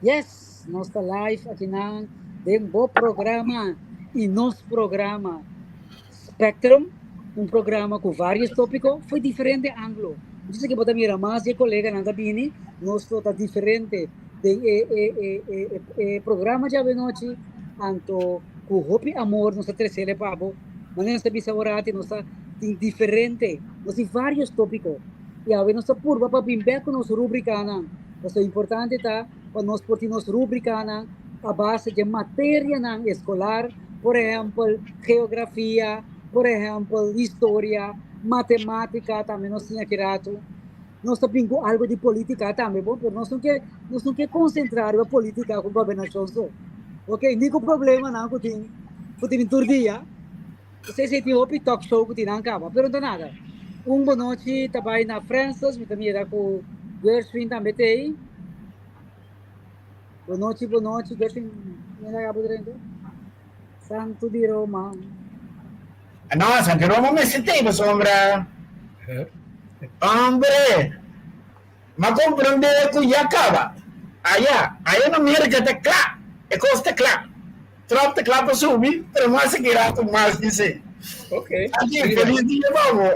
Yes, nos ta live akinan den bo programa y nos programa Spectrum, un programa cu varios topico fo'i diferente anglo. Entonces aki bo ta mira mas di e coleganan ta bini, nos lo ta diferente den e e e e e programa djawe nochi, anto cu hopi amor nos ta trecele pa bo. Manera nos ta bisa orati nos ta tin diferente, nos tin varios topico y awe nos ta purba pa bin bek cu nos rubricanan. Pasobra importante ta pa nos por tin nos rubricanan a base dje materianan escolar, por ehempel geografia, por ehempel historia, matematica tambe nos tin aki rato. Nos ta bin cu algo di politica tambe bo, pero nos no ke nos no ke concentra riba politica cu gobernacion so. Ok, ni cu problemanan cu tin cu tin tur dia. Esei si tin hopi talk show cu tin nan caba, pero no ta nada. Un bonochi ta bay na Francis, mi ta mira cu Gershwin tambe ta ey. Bonochi, bonochi, Gershwin, mi laga bo drenta. Santu di Roma. No, Santu Roma mester t'ei pasobra hombre, m'a comprende cu ya caba. Aya, aya na Merca ta cla, e cos ta cla. Trump ta cla pa subi, pero mas a kira cu mas di esey. Ok. Santi, feliz dia pa bo.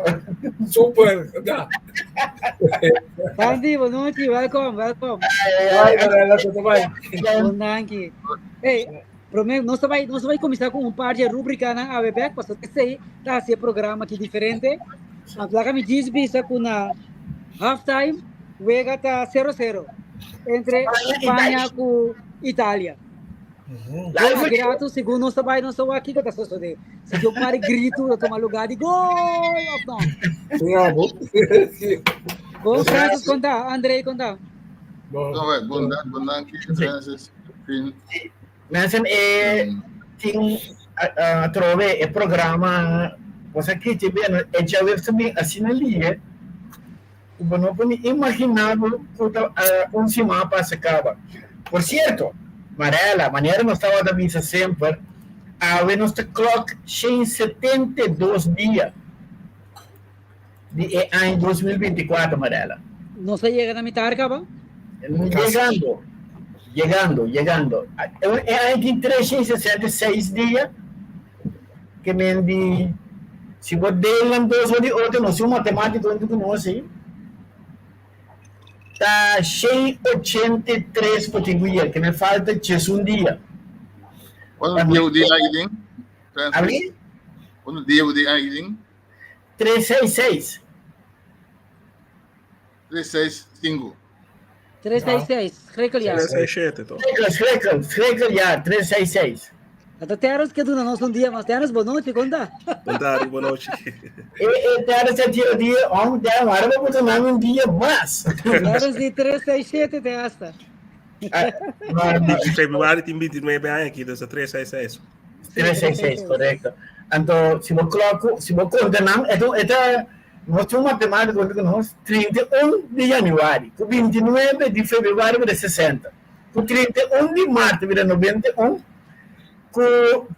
Super, da. Santi, bonochi, welcome, welcome. Bye, Marella, tot bai. Bon danki. Hey, Prome, nos ta bai, nos ta bai kuminsá ku un par di e rubrikanan awe bèk, pasobra esei ta hasi e programa aki diferente. Anto laga mi djis bisa ku na halftime wega ta sero sero entre Spaña ku Italia. Bon, aki ratu segun nos ta bai nos ta wak kiko ta sosodé. Si tin un par di gritu ta tuma lugá di gol òf no. Bravo. Bon, Francis konta, André konta. Bon. Bon, bon danki, Francis. Fin. Mensen e tin atrobe e programa bo sa kichi bien e djaweps ta bin asina lihe ku bo no por ni imagina bo ku ta un siman a pasa kaba. Por sierto, Marella, manera nos tabata bisa semper, awe nos ta klòk 172 dia di e aña 2024, Marella. Nos a yega na mitar kaba? Yegando, yegando, yegando. E aña tin 366 dia, ke men di si bo deel nan dos for di otro, nos un matematiko huntu ku nos ei, ta 183 por tin ku yega, ke men falta 11 dia. Kuantu dia bo di aña tin? Abi? Kuantu dia bo di aña tin? 366. 365. 366, schrikkeljaar. 367 toch? Schrikkel, schrikkel, schrikkeljaar, 366. Ata Terence ke duna nos un dia mas. Terence, bon nochi, kon ta? Bon tardi, bon nochi. E, e Terence a tira dia, om, Terence, wara bo puta nami un dia mas. Terence di 367 te hasta. Ah, no, no. Februari tin 29 aña aki, dus 366. 366, correcto. Anto, si bo klok, si bo konta nan, e ta, e ta, nos tin un matemático huntu ku nos, 31 di januari, ku 29 di februari bira 60, ku 31 di maart bira 91, ku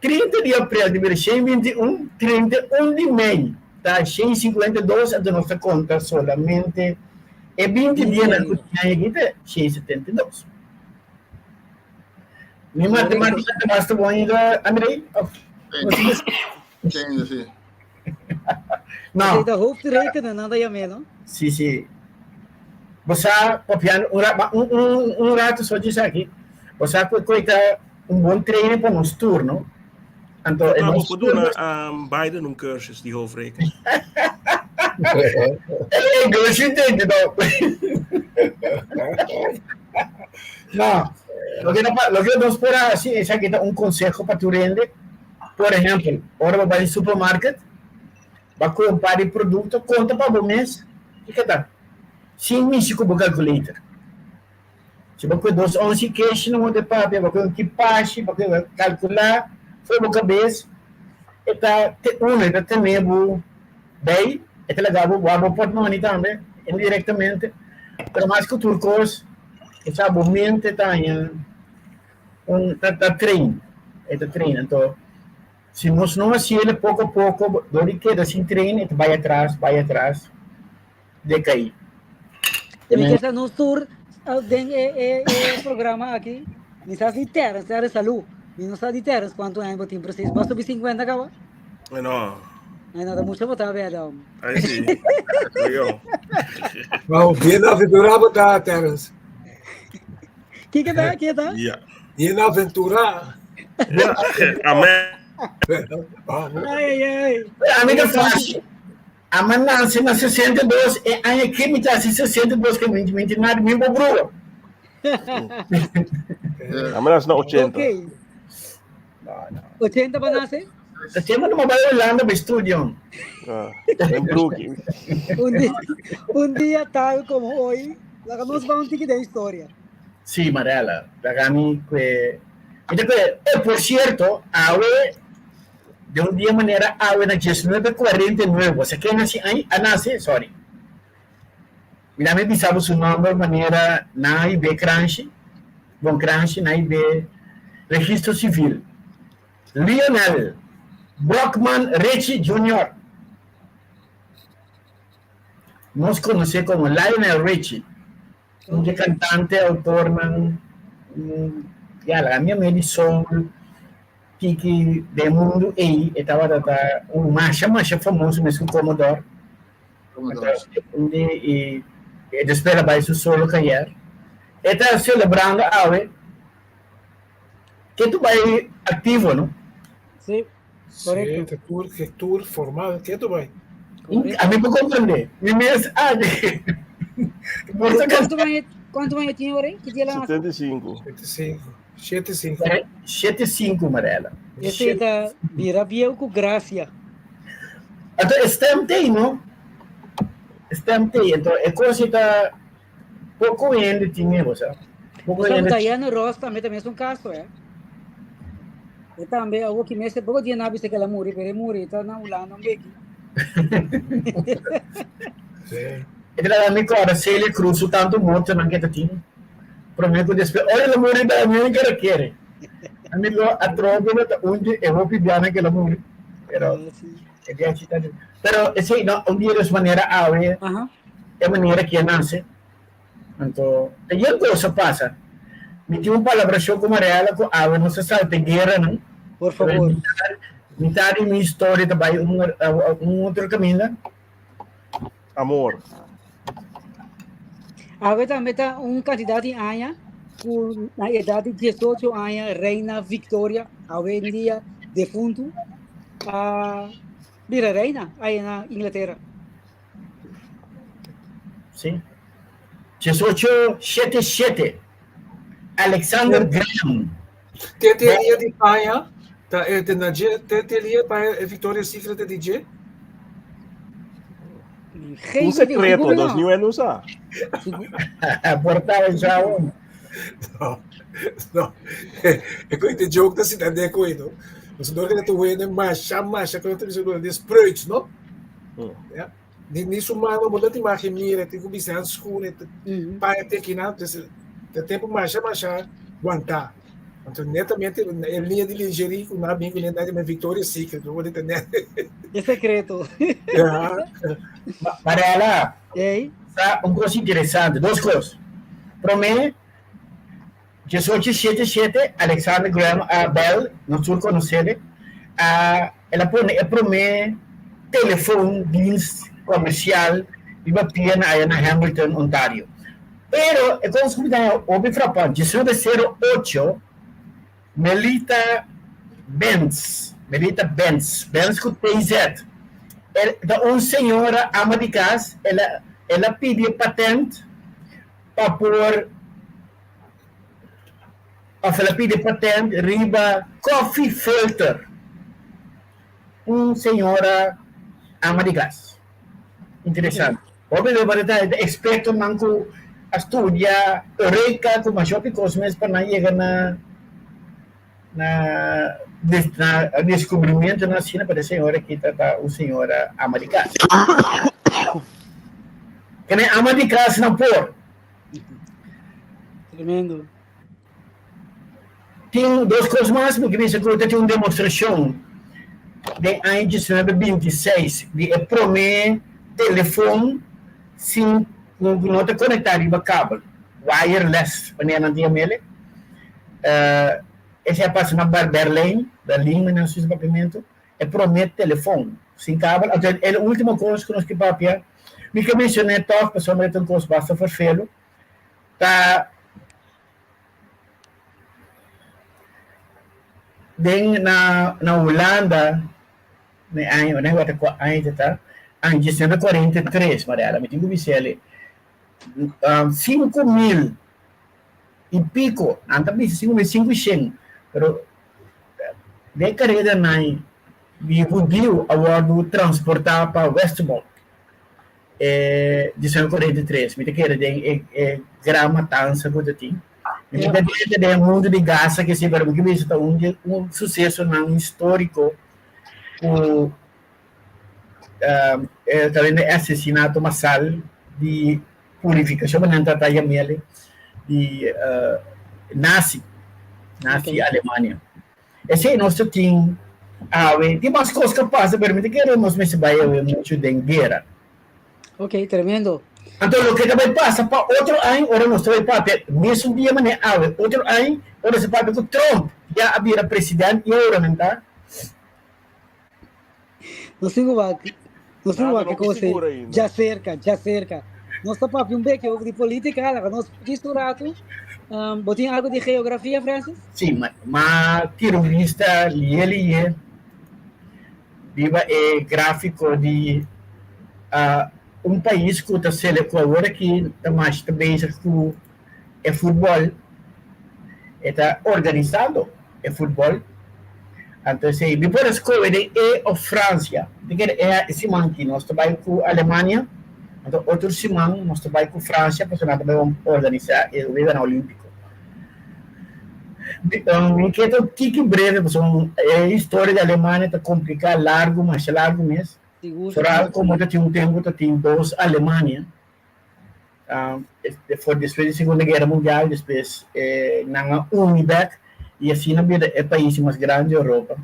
30 di aprel ta bira 121, 31 di mei ta 152, anto nos ta konta solamente e 20 dianan ku tin aña aki ta 172. Mi matemática ta basta bon ainda, André? Of, Sim, sim. No. De hoofdrekenen, nada ya menos. Sí, sí. Bo sa papiando un, ra, un, un, un rato so djis aki. Bo sa ku ku ta un bon training pa nos tur, no? Anto e Maar nos we tur doen aan Biden een cursus die hoofdrekenen. Hey, Gershwin tende no. No, loke no pa, loke nos por hasi esaki ta un conseho pa tur hende. Por ehempel, ora bo bai supermarket, ba compra di producto, conta pa bo mes kiko ta, sin mishi ku bo calculator. Si bo kue dos onsi keshi no hopi papia, bo kue un kipashi, bo kue kalkulá for bo kabes, e ta te uno, e ta tene bo bei, e ta laga bo wak bo portmoni tambe, indirektamente. Pero mas ku tur kos, bo sa bo mente ta haña un, ta ta train, e ta train. Anto, si nos no hasiel poko poko, dor di keda sin train, e ta bai atras, bai atras. Decaí. Te mi kesa nos tur. den e e e programa aki. Mi sa di Terence, Terence salú. Mi no sa di Terence kuantu aña bo tin precies. Bo a subi 50 kaba? Ay no. Ay no, ta mucho bo ta beda. Ay sí. Oigo. Wow, bien aventura bo ta, Terence. Kiko ta? Kiko ta? Ja. Bien aventura. Ja. Amen. Ay, ay, ay. A mi ta fácil. A mi nace na 62 e aña que mi ta haci 62 que mi mi nada mi bo broer. A mi nace na 80. Ok. 80 pa nace? Siempre no me voy a Holanda para estudio. Ah, en Brooklyn. Un dia, un dia tal como hoy, la nos va un tiki de historia. Sí, Marela. La mi que eh, por cierto, awe de un dia manera awe na 1949, osea ken naci ay a nace, sorry. Mira mi bisa bo su nomber manera na y be kranshi, bon kranshi na y be registro civil. Lionel Brockman Richie Junior. Nos conoce como Lionel Richie. Un dje cantante, autornan, ya laga mi a medi soul tiki den mundu ei e tabata ta un masha masha famoso mes ku Commodore. Commodore. Un di i e despues el a bai su solo carrière. E ta celebrando awe ke tu bai activo no? Sí, correcto. Sí, te tour, ke tour formal, ke tu bai? A mi por comprende. Mi mes a Cuanto aña, cuanto aña tiene ahora? ¿Qué día la nace? 75. 75. 75. 75, Marela. Ese ta bira viejo con gracia. Anto stem tei, no? Stem tei. Anto e cosa ta poco hende tin e, bo sa. Poco Sabe, hende. Diana Ross tambe tambe es un caso, eh. E tambe awo ki mester poco dia na bisa que ela muri, pero e muri ta na Hulanda un beki. Sí. E ta mi kòrda Celia Cruz su tantu mortonan ke ta tin. Promé ku despues, ora el a muri ta mi no kere kere. Ami lo atrobe lo ta un di e hopi bianan ke el a muri. Pero e dia chi ta Pero esei no un dia des manera awe e manera ke a nase. Anto ta yen kos a pasa. Mi tin un palabrashon ku Mariela ku awe nos a salta e gueranan. Por favor. Mitad di mi historia ta bai un un otro kaminda. Amor. Awe tambe ta un kantidat di aña ku na edat di 18 aña Reina Victoria, awe en dia defuntu, a bira reina ahí na Inglatera. Sí. 18, 7, 7. Alexander Graham. Te teoria di paña ta e te na dje, te teoria pa e Victoria's Secret te di dje. Geen Un secreto, dos new en usa. Portaba el chavo. No, no. E koe te joke ta sita de koe, no. Mas dor que te wene masha masha koe te bisa de spruits, no? Ja. Ni ni su mano bo no te imagine mira, te ku bisa handschoenen, te paña te kina, dus te tempo masha masha guanta. Anto netamente e linha di lingerie ku nan bin ku net na Victoria's Secret, bo te net. E secreto. Ja. Mariela, Ei. sa un kos interesante, dos kos. Promé, 18 7 Alexander Graham a Bell, nos tur konosé, a el a pone e promé telefon dienst komersial riba pia na aya na Hamilton, Ontario. Pero e kos ku mi ta hopi frapant, 1908 Melita Benz, Melita Benz, Benz ku TZ, el ta un señora ama di kas, el a el a pidi e patent pa por of el a pidi patent riba coffee filter. Un señora ama di kas. Interesante. Hopi bes bo ta expertonan ku a studia Eureka ku masha hopi kos mes pa nan yega na na na descubrimientonan asina, pero e señora aki ta ta un señora ama di kas. Kende ama di kas nan por. Tremendo. Tin dos kos mas, mi ke bisa ku ta tin un demostrashon den aña 1926 di e promé telefon sin ku no ta konektá riba kabel. Wireless, wanneer nan tin mele. Esei a pasa na Berlijn, Berlin, manera nos bisa papiamentu. E promé telefon sin kabel. Anto e último kos ku nos ke papia, mi ke menshoné tòg pasobra e ta un kos basta ferfelu, ta den na na Hulanda na e aña, no ta kua aña ta ta, aña 1943, Mariela, mi tin ku bisa el, 5000 y pico, nan ta bisa 5500, pero den careda nan di hudiu a wordo transporta pa Westerbork e 1943, mi ta kere den e e gran matansa cu ta tin. Mi ta kere den e mundo di Gaza ke si, pero mi ke bisa ta un di un sucesonan historico cu e ta bende asesinato masal di purificacion nan ta yamele di nazi, nazi Alemania. Esey nos ta tin awe, tin mas cos ka pasa pero mi ta kere nos mester bay awe mucho den guera. Ok, tremendo. Anto loke ta bay pasa pa otro aña ora nos ta bay papia mesun dia manera awe, otro aña ora nos ta papia cu Trump ya a bira president y ora nan ta. Nos tin ku wak, nos tin ku Nada, wak no e kos ei. seguro ainda. Ya cerca, ya cerca. Nos ta papia un beke over di política, laga nos djis un ratu. Bo tin algo di geografia, Francis? Sí, ma, ma tira un vista lihe lihe riba e gráfiko di ah, un pais ku ta sele ku awor aki ta mas ta bezig ku e futbòl, e ta organisando e futbòl. Anto esei mi por a skohe den e of Fransia. Mi ta kere e siman aki nos ta bai ku Alemania, anto otro siman nos ta bai ku Fransia pasobra nan ta bai organisa e Weganan Olímpiko. Mi ke ta un tiki breve pasobra e historia di Alemania ta kompliká, largu, masha largu mes. Foral komo ta tin un tempu ta tin dos Alemania. For despues di Segunda Guera Mundial, despues nan a uni bek i asina bira e pais mas grandi di Europa.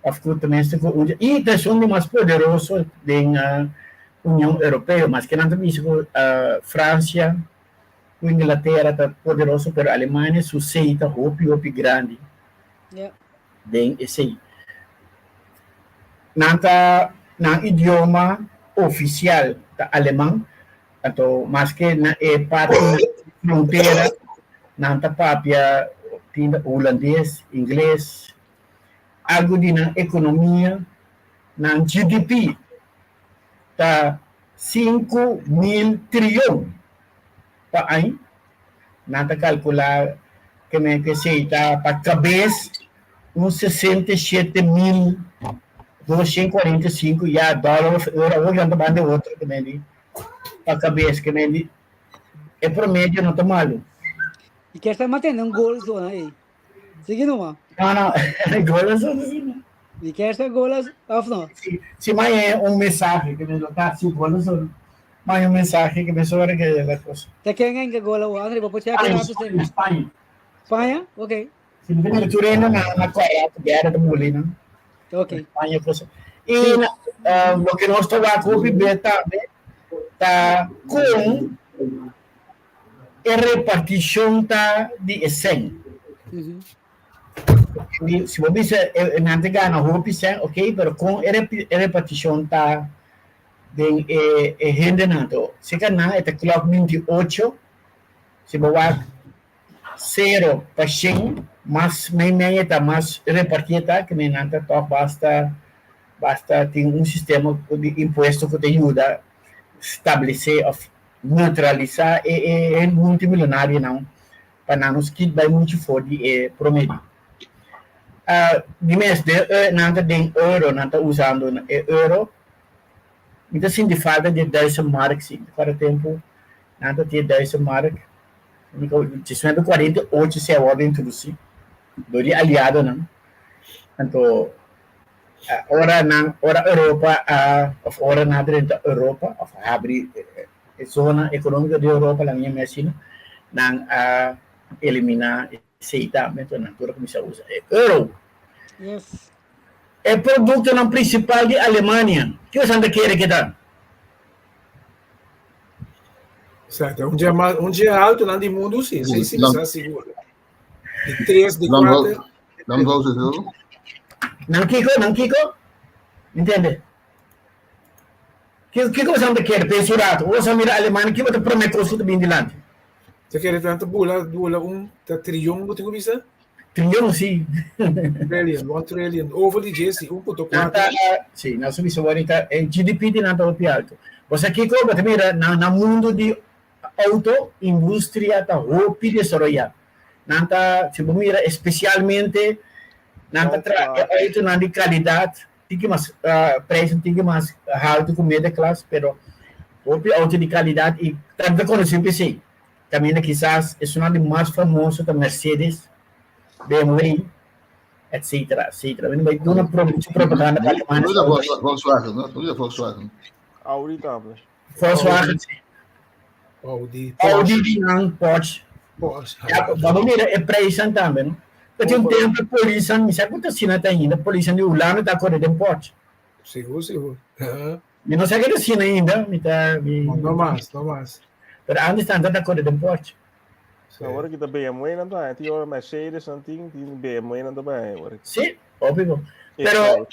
Of ku ta mester ku un i ta esun di mas poderoso den Union Europeo. Maske nan ta bisa ku Fransia ku Inglatera ta poderoso, pero Alemania su sei ta hopi hopi grandi den esei. Nan ta nan idioma ofisial ta aleman, anto maske na e parti na frontera nan ta papia tin hulandes, ingles, algu di nan ekonomia, nan GDP ta 5000 trion pa aña. Nan ta kalkulá ke men ke esei ta pa kabes un 67,245 ya dòler òf euro, awor nan ta banda e otro ke men di pa kabes ke men di e promedio no ta malu. I kier sa mantene un gol zona ei. Sigui numa. No, no, gol zona si no. I kier sa gol of no? Si, si maña un mensahe ke men lo ta si gol zona. Maña un mensahe ke men sobre ke la cosa. Ta ken en ke gol awo? André, bo por check rato Spaña, Spaña. Spaña? Ok. Si mi ta tur hende na na kòrda ku guera ta buli nan. Ok. Spaña cosa. I na, loke nos ta wak hopi be tambe ta kon e repartishon ta di e sèn. Si bo bisa nan ta gana hopi sèn, ok, pero kon e repartishon ta den e e hendenan to. Seka nan e ta klòk 28, si bo wak sero pa shen, mas meimei e ta mas repartí e ta, ke nan ta tòg basta basta tin un sistema di impuesto ku ta yuda stablesé òf neutralisá e e multimilonarionan pa nan no skit bai muchu for di e promedio. Di mes den nan ta den euro, nan ta usando e euro, mi ta sinti falta di e Duitse mark si, kada tempu nan ta tin e Duitse mark, 1948 si a wòrdu introdusí dor di aliadonan, anto Ora nan, ora Europa a, of ora nan a drenta Europa, of a habri e zona economico di Europa, la mia asina, nan a elimina esey tambe, enton nan tur a cuminsa usa e euro. Yes. E productonan principal di Alemania, kico esnan ta kere ke ta? Exacto. Un dia mas, un dia alto nan di mundo, sí, sí, sí, Lang- sa sigur. Di tres, di Lang kuater. Lang vou ze zo. Nan kiko, nan kiko? Entende? Kiko, kiko você não quer? Pensa um rato. Ou você mira Alemanha, que você promete coisa que bem dilante? Te quer tanto bula, bula um, ta trilhão, bo tenho vista? Trilhão, sim. Trillion, 1 trillion. Over di Jesse, 1.4. Nanta, sim, na subida ahorita, eh, GDP de nanta hopi alto. Você kiko, você mira, na, na mundo de auto, indústria tá hopi desarrollado. Nanta, se você mira, especialmente, nanta tra, auto na de qualidade, tem mais, uh, preço tem mais alto com media class, pero hopi auto de qualidade e tanto conhecido sim. Também quizás é uma das mais famosas da Mercedes, BMW, etc, etc. Vai dar uma propaganda para a Hoe Alemanha. is dat Volkswagen? no? Hoe is dat Volkswagen? Audi tambe. Volkswagen, sim. Audi, Audi, Porsche, não, Porsche. Porsche. Ja, vamos mirar, é preço também, não? Porque um tempo a polícia, não sei quanto China está ainda, a polícia de Holanda está correndo em Porsche. Sigur, sigur. Ah, E não sei que é China ainda, me tá, me, No mas, no mas. pero antes tanto está correndo em Porsche. Awor aki ta BMW nan ta, tin ora Mercedes nan tin, tin BMW nan tambe awor. Sim, óbvio. Pero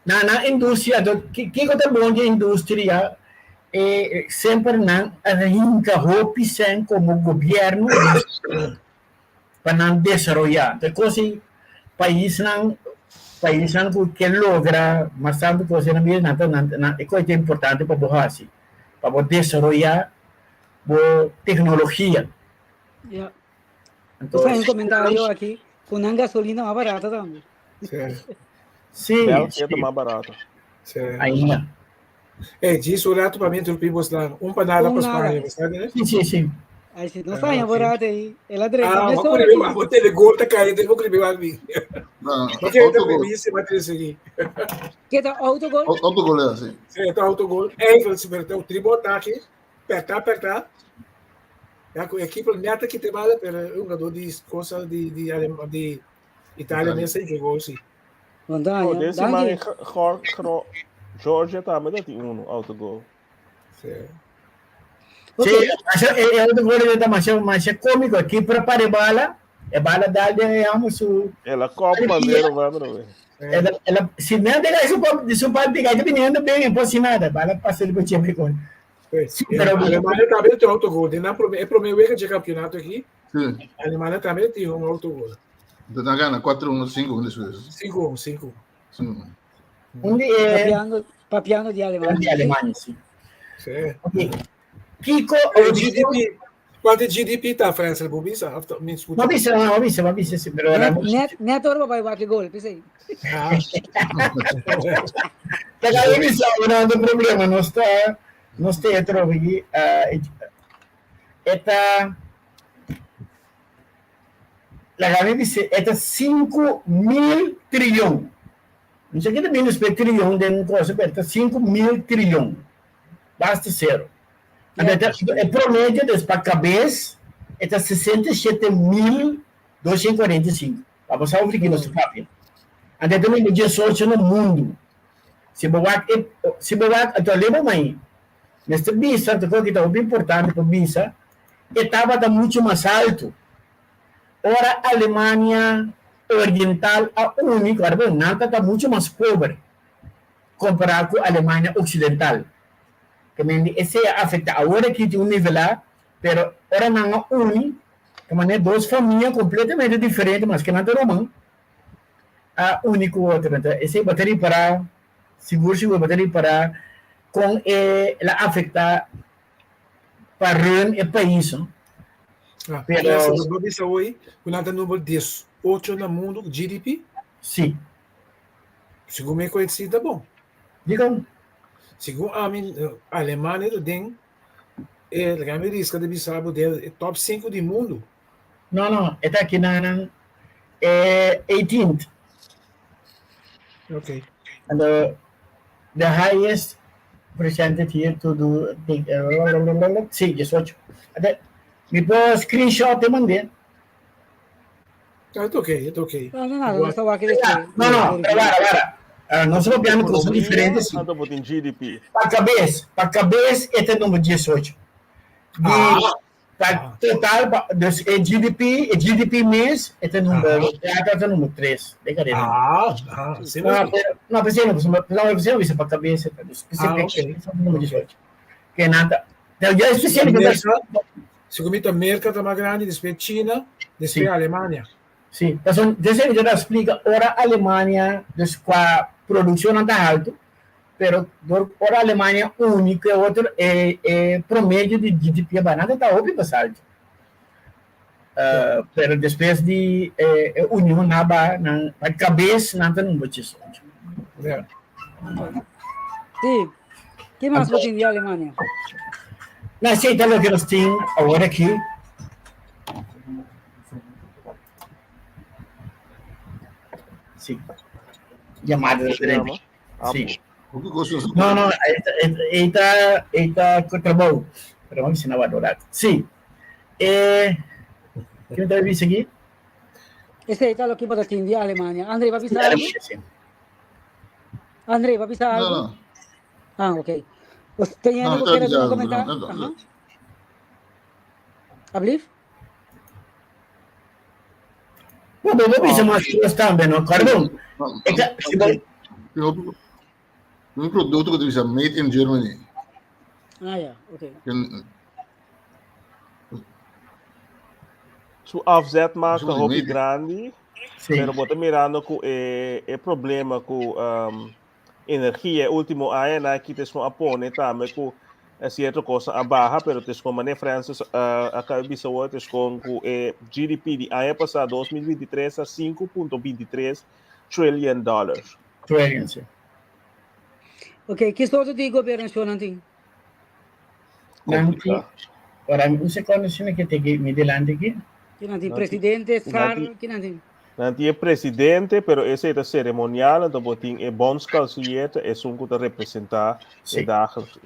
na na indústria, do, que que é bom de indústria, eh, sempre não arranca hopi sem como governo para não desenvolver. Então, coisa país não país não que logra, mas tanto coisa não mesmo, não não é coisa importante para borrar assim, para desenvolver boa tecnologia. Ja. Então, Pues hay un comentario aquí, con una gasolina más barata también. Sí, sim, Bélgica sim, ta mas barata. sí. ainda. Ei, diz o rato para mim, interrompimos lá. Um para nada Um para nada. Espanha, sabe, né? Sim, sim, sim. Ahí sí, no Ah, está ok. barata ahí. El adresa, Ah, me vou sobra correr, aquí. vou ter gol, tá caindo, vou correr, vai No, Porque ainda autogol. premissa, vai ter aqui. ¿Qué tal? Autogol. Autogol, ja, sim. Sim, tá autogol. Eigenlijk, se o tribo ataque, apertar, apertar. Ja, com a equipe neta que tem bala, pero é um jogador de coisa de de Alema- de Itália mesmo sem jogou sim. Montaña. Oh, deze man Danki. in Georgia tambe tin un autogol. Sim. Ok. Sim, mas é, é outro gol que mas mas é cômico aqui para para bala, é bala dali é su Ela copa bandeira, vai, bro. ela ela se não de isso pode isso pode pegar de menino bem, não pode nada, bala passa ele com time com. Sim, pero- a Alemanha também tem autogol. É primeiro de campeonato aqui. Sim. A Alemanha também tem um autogol. Então, dan gana 4-1, 5-1 dus. 5-1, 5. Sim. Onde é Papiando, papiando de Alemania. de Alemanha, sim. Sim. Ok. Kiko, O GDP, quanto é GDP tá, França? Vou pensar, me escuta. Ma bisa, ma bisa, ma bisa, sì, però era Net, net, net ora vai vai que gol, pensei. Ah, Perché mi sa un altro problema, non sta non sta trovi eh eta la Gabi dice, eta 5 mil trilhão. Não sei que menos per trilhão de uma coisa, pero 5 mil trilhão. Basta zero. Yeah. É promédio des para cabeça, é 67.245. Vamos a ver que nosso papel. Até também no 18 no mundo. Se boak, se boak, então lembra mãe. Neste bisa, então que está bem importante para bisa, estava tá muito mais alto. Ora, Alemanha Oriental, a única, agora, bom, nada está muito mais pobre comparado com a Alemanha Ocidental. Que me esse afeta agora que tem um nível lá, pero ora não une, que mané duas famílias completamente diferentes, mas que não tem romã. A único outro, então esse bateria para seguro seguro bateria para com eh, ela afeta para o país, não? ah, Pero- França, vou pensar hoje, o nada número 18 no mundo, GDP, Sim. segundo me conhecido, tá bom. Digam, Segundo a mim, a Alemanha tem, é, a risca de bisabo dele, é top 5 do mundo. não, não, está aqui na, na é 18th. Ok. And the, the highest presented here to do the, uh, sí, 18. Até, me pôr screenshot e mandei. Ah, tá ok, tá ok. No, no, no, no estaba aquí después. Não, não, agora, agora. Ah, nós estamos olhando coisas diferentes. Anto botin GDP. Para cabeça, para cabeça, este é o número 18. Di Ah. pa total pa dus e GDP, e GDP mes e ta number kuater ta number tres den karera. Ah, ah, si No, no. pero no pensei no, no pensei no bisa pa kabesa ta dus pensei Ah, pe okay. number 18. Ke nan ta ta ya especial ke Merka, segun mi ta Merka ta mas grandi, despues China, despues Si. Alemania. Si, pasobra desde mi ta splika ora Alemania dus kua produkshonnan ta haltu, pero dor ora Alemania uni ku e otro e e promedio di GDP a baha, nan ta ta hopi mas haltu. Pero despues di e e union nan a baha nan pa kabes nan ta number diesocho. Ja. Si. Ki mas bo tin di Alemania? Na esei ta loke nos tin awor aki. Sí. Llamada de Chama. Sí. Hopi kos nos No, no, ei ta, ei ta ku trabou. Pero vamos ensinar a adorar. Sí. Eh, ¿quién te dice aquí? Esei ta loke bo ta tin di Alemania. André, va bisa algo? Sí. André, va bisa No, algo? no. Ah, ok. Os tem No, algo está que quieras avisado, comentar? no, no, no. Ajá. Ablief? Bo, bo, bo bisa mas cosas tambe, no? Cardon. No, E ka, si bo, Tin hopi- tin un produkto ku ta bisa made in Germany. Ah, ja, ok. Tin- Su afzetmarkt ta Su hopi made- grandi, sí. pero bo ta mirando ku e, e problema ku um, energia e último aña na ki tes a pone tambe ku e cierto cosa a baha, pero tes con mane Francis uh, a cabe bisa hoor, tes con ku e GDP di aña pasado 2023 a 5.23 trillion dollars. Trillion, sí. Ok, ki soorto di gobernacion nan tin? Nan tin, Complicado. ora un secondo sino que te mi delante aquí. Ki nan tin Nan tin- presidente, nan zar, tin- ki nan tin? Nan tin e presidente, pero esei ta ceremonial, anto bo tin e bondskanselier, ta esun ku ta representá e Sí. dagelijks.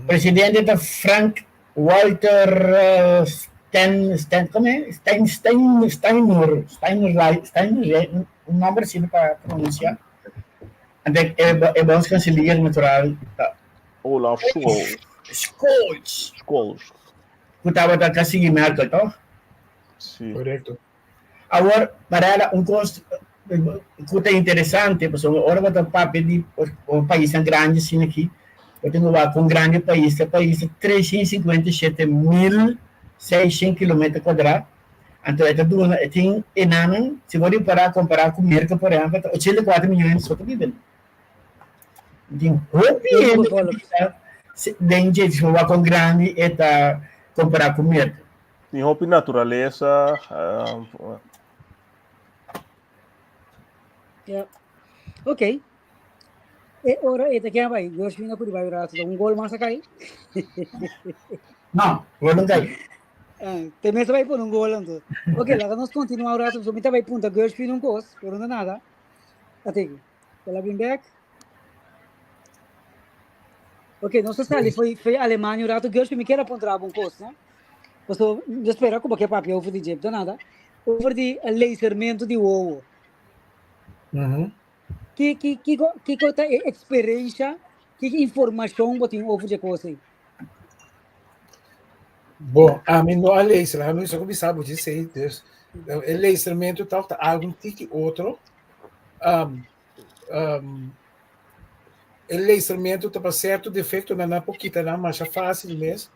Presidente ta Frank Walter eh, Stein, Stein, ¿cómo es? Stein, Stein, Steiner, Steiner, Steiner, un nombre así para pronunciar. Ante e, e bondskanselier natural ta Olaf Scholz. Scholz. Scholz. Ku tabata kasi Merkel, toch? Sí. Korekto. Awor, para un kos ku ta interesante, pasobra ora bo ta papia di un paisnan grandi asina aki, bo tin ku wak un grandi pais, e pais ta 357.600 kilometer kuadrá, anto e ta duna, e tin enanan, si bo ripará kompará ku Merka por ehèmpel, ta 84 mion hende so ta biba nan. Tin hopi hende ku ta biba den dje, si bo wak kon grandi e ta kompará ku Merka. Tin hopi naturalesa. Ja. Ok. E ora e ta ken bai? Dios vino ku di bai rato. Un gol mas a kai. No, gol no kai. Ah, te mesa bai pon un gol anto. Ok, laga nos continua un rato. So mi ta bai punta Gershwin un kos, pero no nada. Ateki. Ela bin bek. Ok, nos a sali foi, foi Alemania un rato. Gershwin, mi kier a puntra bo un kos, no? Paso, mi spera ku bo ke papia over di dje, pero nada. Over di lasermento di wowo. Ki, ki, kiko, kiko ta e eksperensha, ki informashon bo tin over dje kos ei? Bon, ami no a laser, ami so ku bisa bo dje esei, dus e lasermento tòg ta algu un tiki otro. Um, um, e lasermento ta pa sierto defektonan nan por kita nan masha fásil mes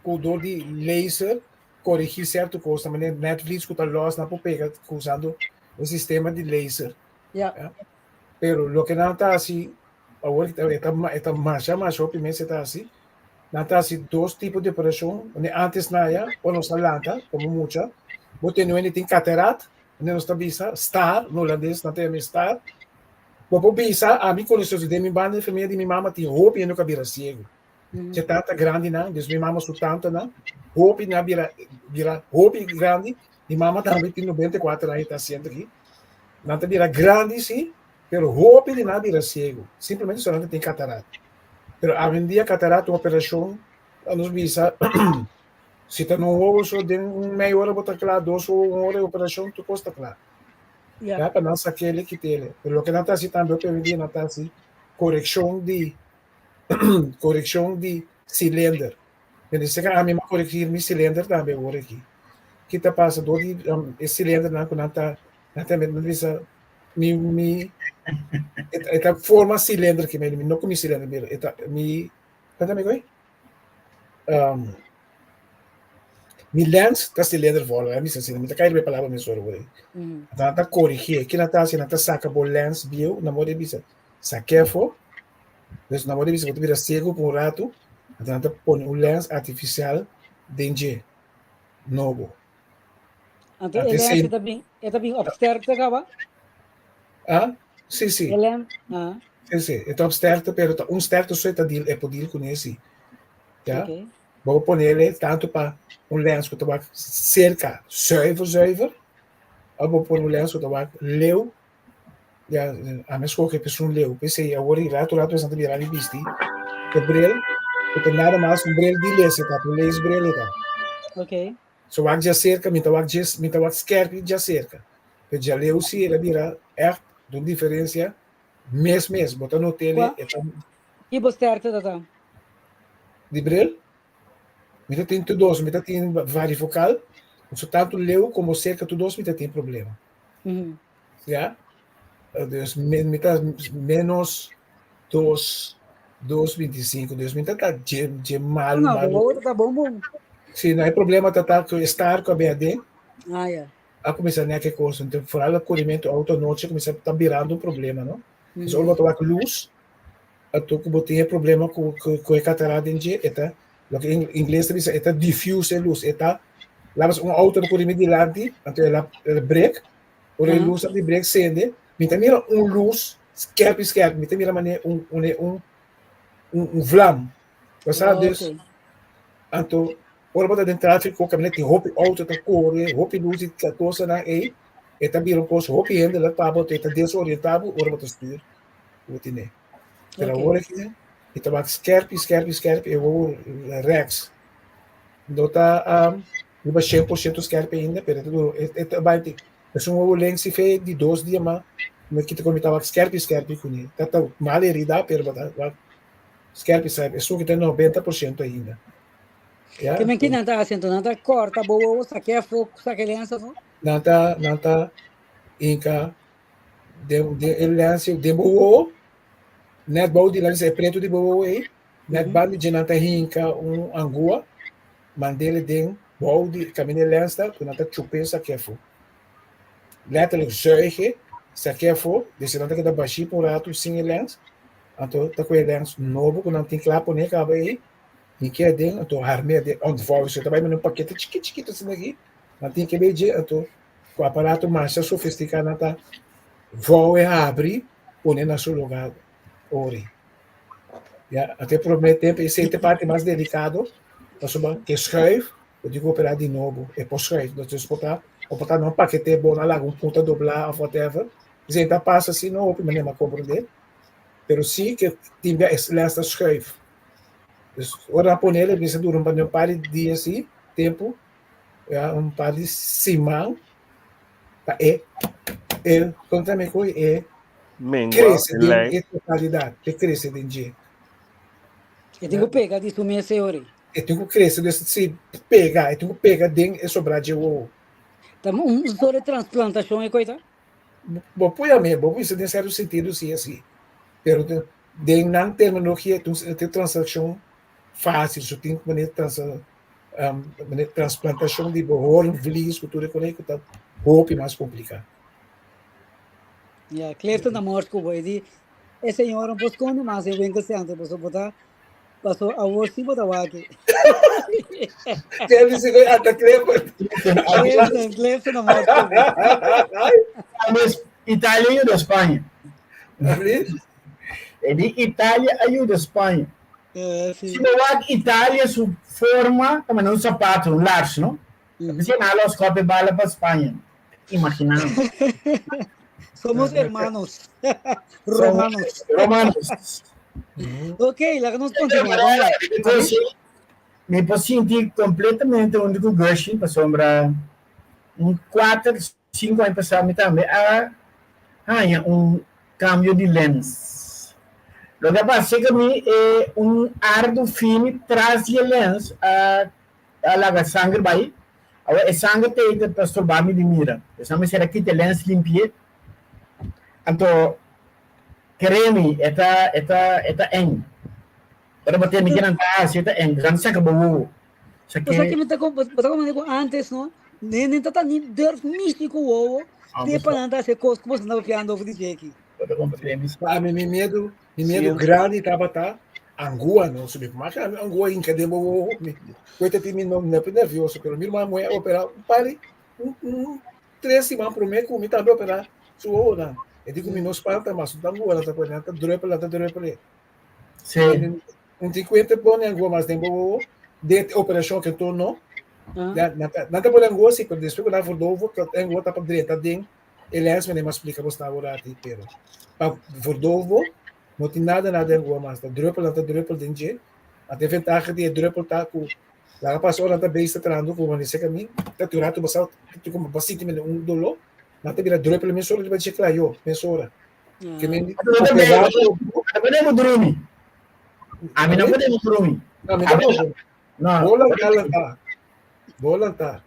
ku dor di laser korigí sierto kosnan, manera Netflix ku ta lòs nan por pega usando e sistema di laser. Ja. Ja. Pero loke nan ta hasi awor e ta e ta masha masha hopi mes e ta hasi, nan ta hasi dos tipo di operashon, wanneer antes na ya ora nos a lanta komo mucha bo tene wende tin katarat, wanneer nos ta bisa star, na holandes nan ta yama e star, bo por bisa ami konosé den mi banda di famia di mi mama tin hopi hende ku a bira siegu. Dje tata grandinan, dus mi mama su tantanan, hopi nan a bira bira hopi grandi, mi mama tambe tin 94 aña ta asiendo aki, nan ta bira grandi si, pero hopi di nan a bira siegu, simplemente solamente tin katarat. Pero awendia katarat un operashon, a nos bisa si ta na un wowo so den un mei ora bo ta kla, dos ora, un ora e operashon tur kos ta kla. Ya pa nan sak'el i kit'el. Pero loke nan ta hasi tambe hopi awendia nan ta hasi korekshon di korekshon di silinder. Mester ka ami corregir mi cilindro tambe awor aki. Ki ta pasa door di e cilindernan ku nan ta nan ta nan bisa mi mi e ta forma cilindro ki mi no ku mi cilindro pero e ta mi kon ta mi koe? Mi lens ta cilindro vorm mi bisa asina mi ta kai riba e palabra mesora awor aki. Nan ta corrigi ki nan ta hasi nan ta saka bo lens bieu nan bo bisa sak'é afó. Dus nan bo ta bisa bo ta bira ciego pa un ratu, anto nan ta pone un lens artificial den dje, nobo. Anto e lens e ta bin, e ta bin op sterkte kaba? Ah, si, si. E lens, ah. Si, si, e ta op sterkte, pero ta un sterkte so e ta deal, e por deal kuné si. Ja. Okay. Bo por ponele tanto pa un lens ku ta wak serka zuiver zuiver, of bo por pone un lens ku ta wak leu. Ya, ami a skohe p'esun leu. P'esei awor di ratu ratu esnan ta bira mi bisti e bril, ku ta nada mas un bril di lesa ta, un leesbril e ta. Ok. So wak djaserka, mi ta wak djes, mi ta wak skerpi djaserka. Pero djaleu si el a bira ègt un diferensia mes mes. Bo ta not'el Kua? e ta. Ki bo sterkte ta ta? Di bril? Mi ta tin tur dos, mi ta tin varifocal, so tantu leu komo serka tur dos mi ta tin problema. Ya, dus mi ta menos dos, dos 25, dus mi ta ta dje, dje malu, No, malu. bo ta bon bon. Si, no, e problema ta ta ku e star ku a bin aden, Ah, ya. a kuminsá nek e kos, enton foral e korimentu outo anochi kuminsá ta birando un problema, no? Dus ora bo ta wak lus, anto ku bo tin e problema ku ku e katará den dje, e ta, loke in ingles ta bisa, e ta diffuse e lus, e ta, laat un outo ta kore mi dilanti, anto el a el a brek, Ora e lus di brek sende, mi ta mira un lus skerpi skerpi, mi ta mira manera un un un un vlam. Bo sa dus, anto ora bo ta den trafiko kaminda tin hopi outo ta kore, hopi lus di kosanan ei, e ta bira un kos hopi hende la pa bo, e ta desorienta bo ora bo ta stuur bo tene. Pero awor aki mi ta wak skerpi skerpi skerpi e wou rèks. No ta Riba 100% skerp ainda, pero e ta dura, e ta bai te, esun wowo lensi fe di dos dia ma mi kita ku mi ta wak skerpi skerpi kuné. Ta ta mal herida, pero bo ta wak skerpi skerpi. Esun ki ta 90% ainda. Ya. Ke men ki nan ta hasi anto? Nan ta korta bo wowo, sake afó, sake lens afó? Nan ta, nan ta hinka den den e lensi den bo wowo, net bou di lens e pretu di bo wowo ei, net banda dje nan ta hinka un angua. Mandele den bou di kaminda e lens ta ku nan ta chup'é sak'é afó. Letterlijk zuig e sak'é afó, desi nan ta keda bashí pa un ratu sin e lens, anto ta ku e lens nobo ku nan tin kla poné kaba ei, hink'é aden, anto harm'é aden, ontvouw esei ta bai manda un pakete chikit chikit asina aki, nan tin ke bai dje, anto ku aparato masha sofistiká nan ta vouw e habri pone na su lugá ori. Ya, anto e promé tempu esei ta e parti mas delikado, pasobra ke schuif, bo tin ku operá di nobo, e por schuif, dus por ta, o por ta no paketé bo, no a laga un punta doblá òf whatever, esei ta pasa si no hopi manera mi a komprondé, pero si ke tin bia e lens ta schuif. Dus ora nan pone el e mester dura un par di dia si, tempu, ya, un par di siman pa e, e, kon ta mi ku e Mengua, crece den lei. e totalidad, e crece den dje. E tin ku pega di su mes e ori. E tin ku crece, dus si pega, e tin ku pega den e sobra dje wowo. Ta un solo transplantashon e koita? Bo por yam'é, bo por bisa den sierto sentido si asi, pero den nan terminologia e ta transakshon fácil, so tin ku manera trans manera transplantashon di bo hoornvlies ku tur e kos ei ku ta hopi mas kompliká. Ya, Clifton ta mors ku bo. E di, e señor no por skonde mas den winkelcentro, paso bo ta, paso awor si bo ta wak. Kevin si koy ata Clifford. Clifton, Clifton ta mors ku bo. Mas Italia ayuda Spaña. E di Italia ayuda Spaña. Eh, si. Si bo wak Italia su forma ta manera un sapato, un lars, no? Ta bisa nan a los kope bala pa Spaña. Imaginando. Somos hermanos. Romanos. Romanos. Ok, laga nos continua. Vamos lá. Mi por sinti completamente hunto cu Gershie pasobra un cuater, cinco aña pasá mi tambe a haña un cambio di lens. Loke a pasa ku mi e un ardu fini tras di e lens a a laga sanger bai. Awor e sanger ta ei ta stroba mi di mira. Esnan mester a kita e lens limpi'é. Anto kere mi e ta e ta e ta eng. Ora bo tende kinan ta hasi e ta eng. Nan ta saka bo wowo. Sa Bo sa ke ke mi ta bo ta komprende ku antes no, nen ta ta ni durf mishi ku wowo te pa nan ta hasi e kos ku boso ta papiando over di dje aki. Bo ta komprende. Pa ami mi miedu, mi miedu grandi tabata angua no. Si mi por maka ami angua hinka den bo wowo, mi koita tin mi no nepe nervioso, pero mi ruman muhé a opera un par di un un tres siman promé ku mi tambe opera su wowonan. E di ku mi no spanta mas, un ta angua nan ta pone, nan ta drùpel, nan ta drùpel e. Sí. Un tin kuenta pone angua mas den bo wowo, den e operashon ke to no. Ah. Nan ta nan ta pone angua si, pero despues ku nan verdovo, e angua ta pa drenta den E lens mene mas splika bos na ora ati pero pa verdovo no tin nada nada den gua mas ta druppel nan ta druppel den dje ma e ventaha di e druppel ta ku laga pasa ora nan ta bezig ta trahando ku mane seka mi ta tur rato bo sa como bo sinti mene un dolo nan ta bira druppel mesora riba dje kla yo mesora ke men No podemos drumi. Ami no podemos drumi. Ami tampoco. No. Bo lanta lanta. Bo lanta.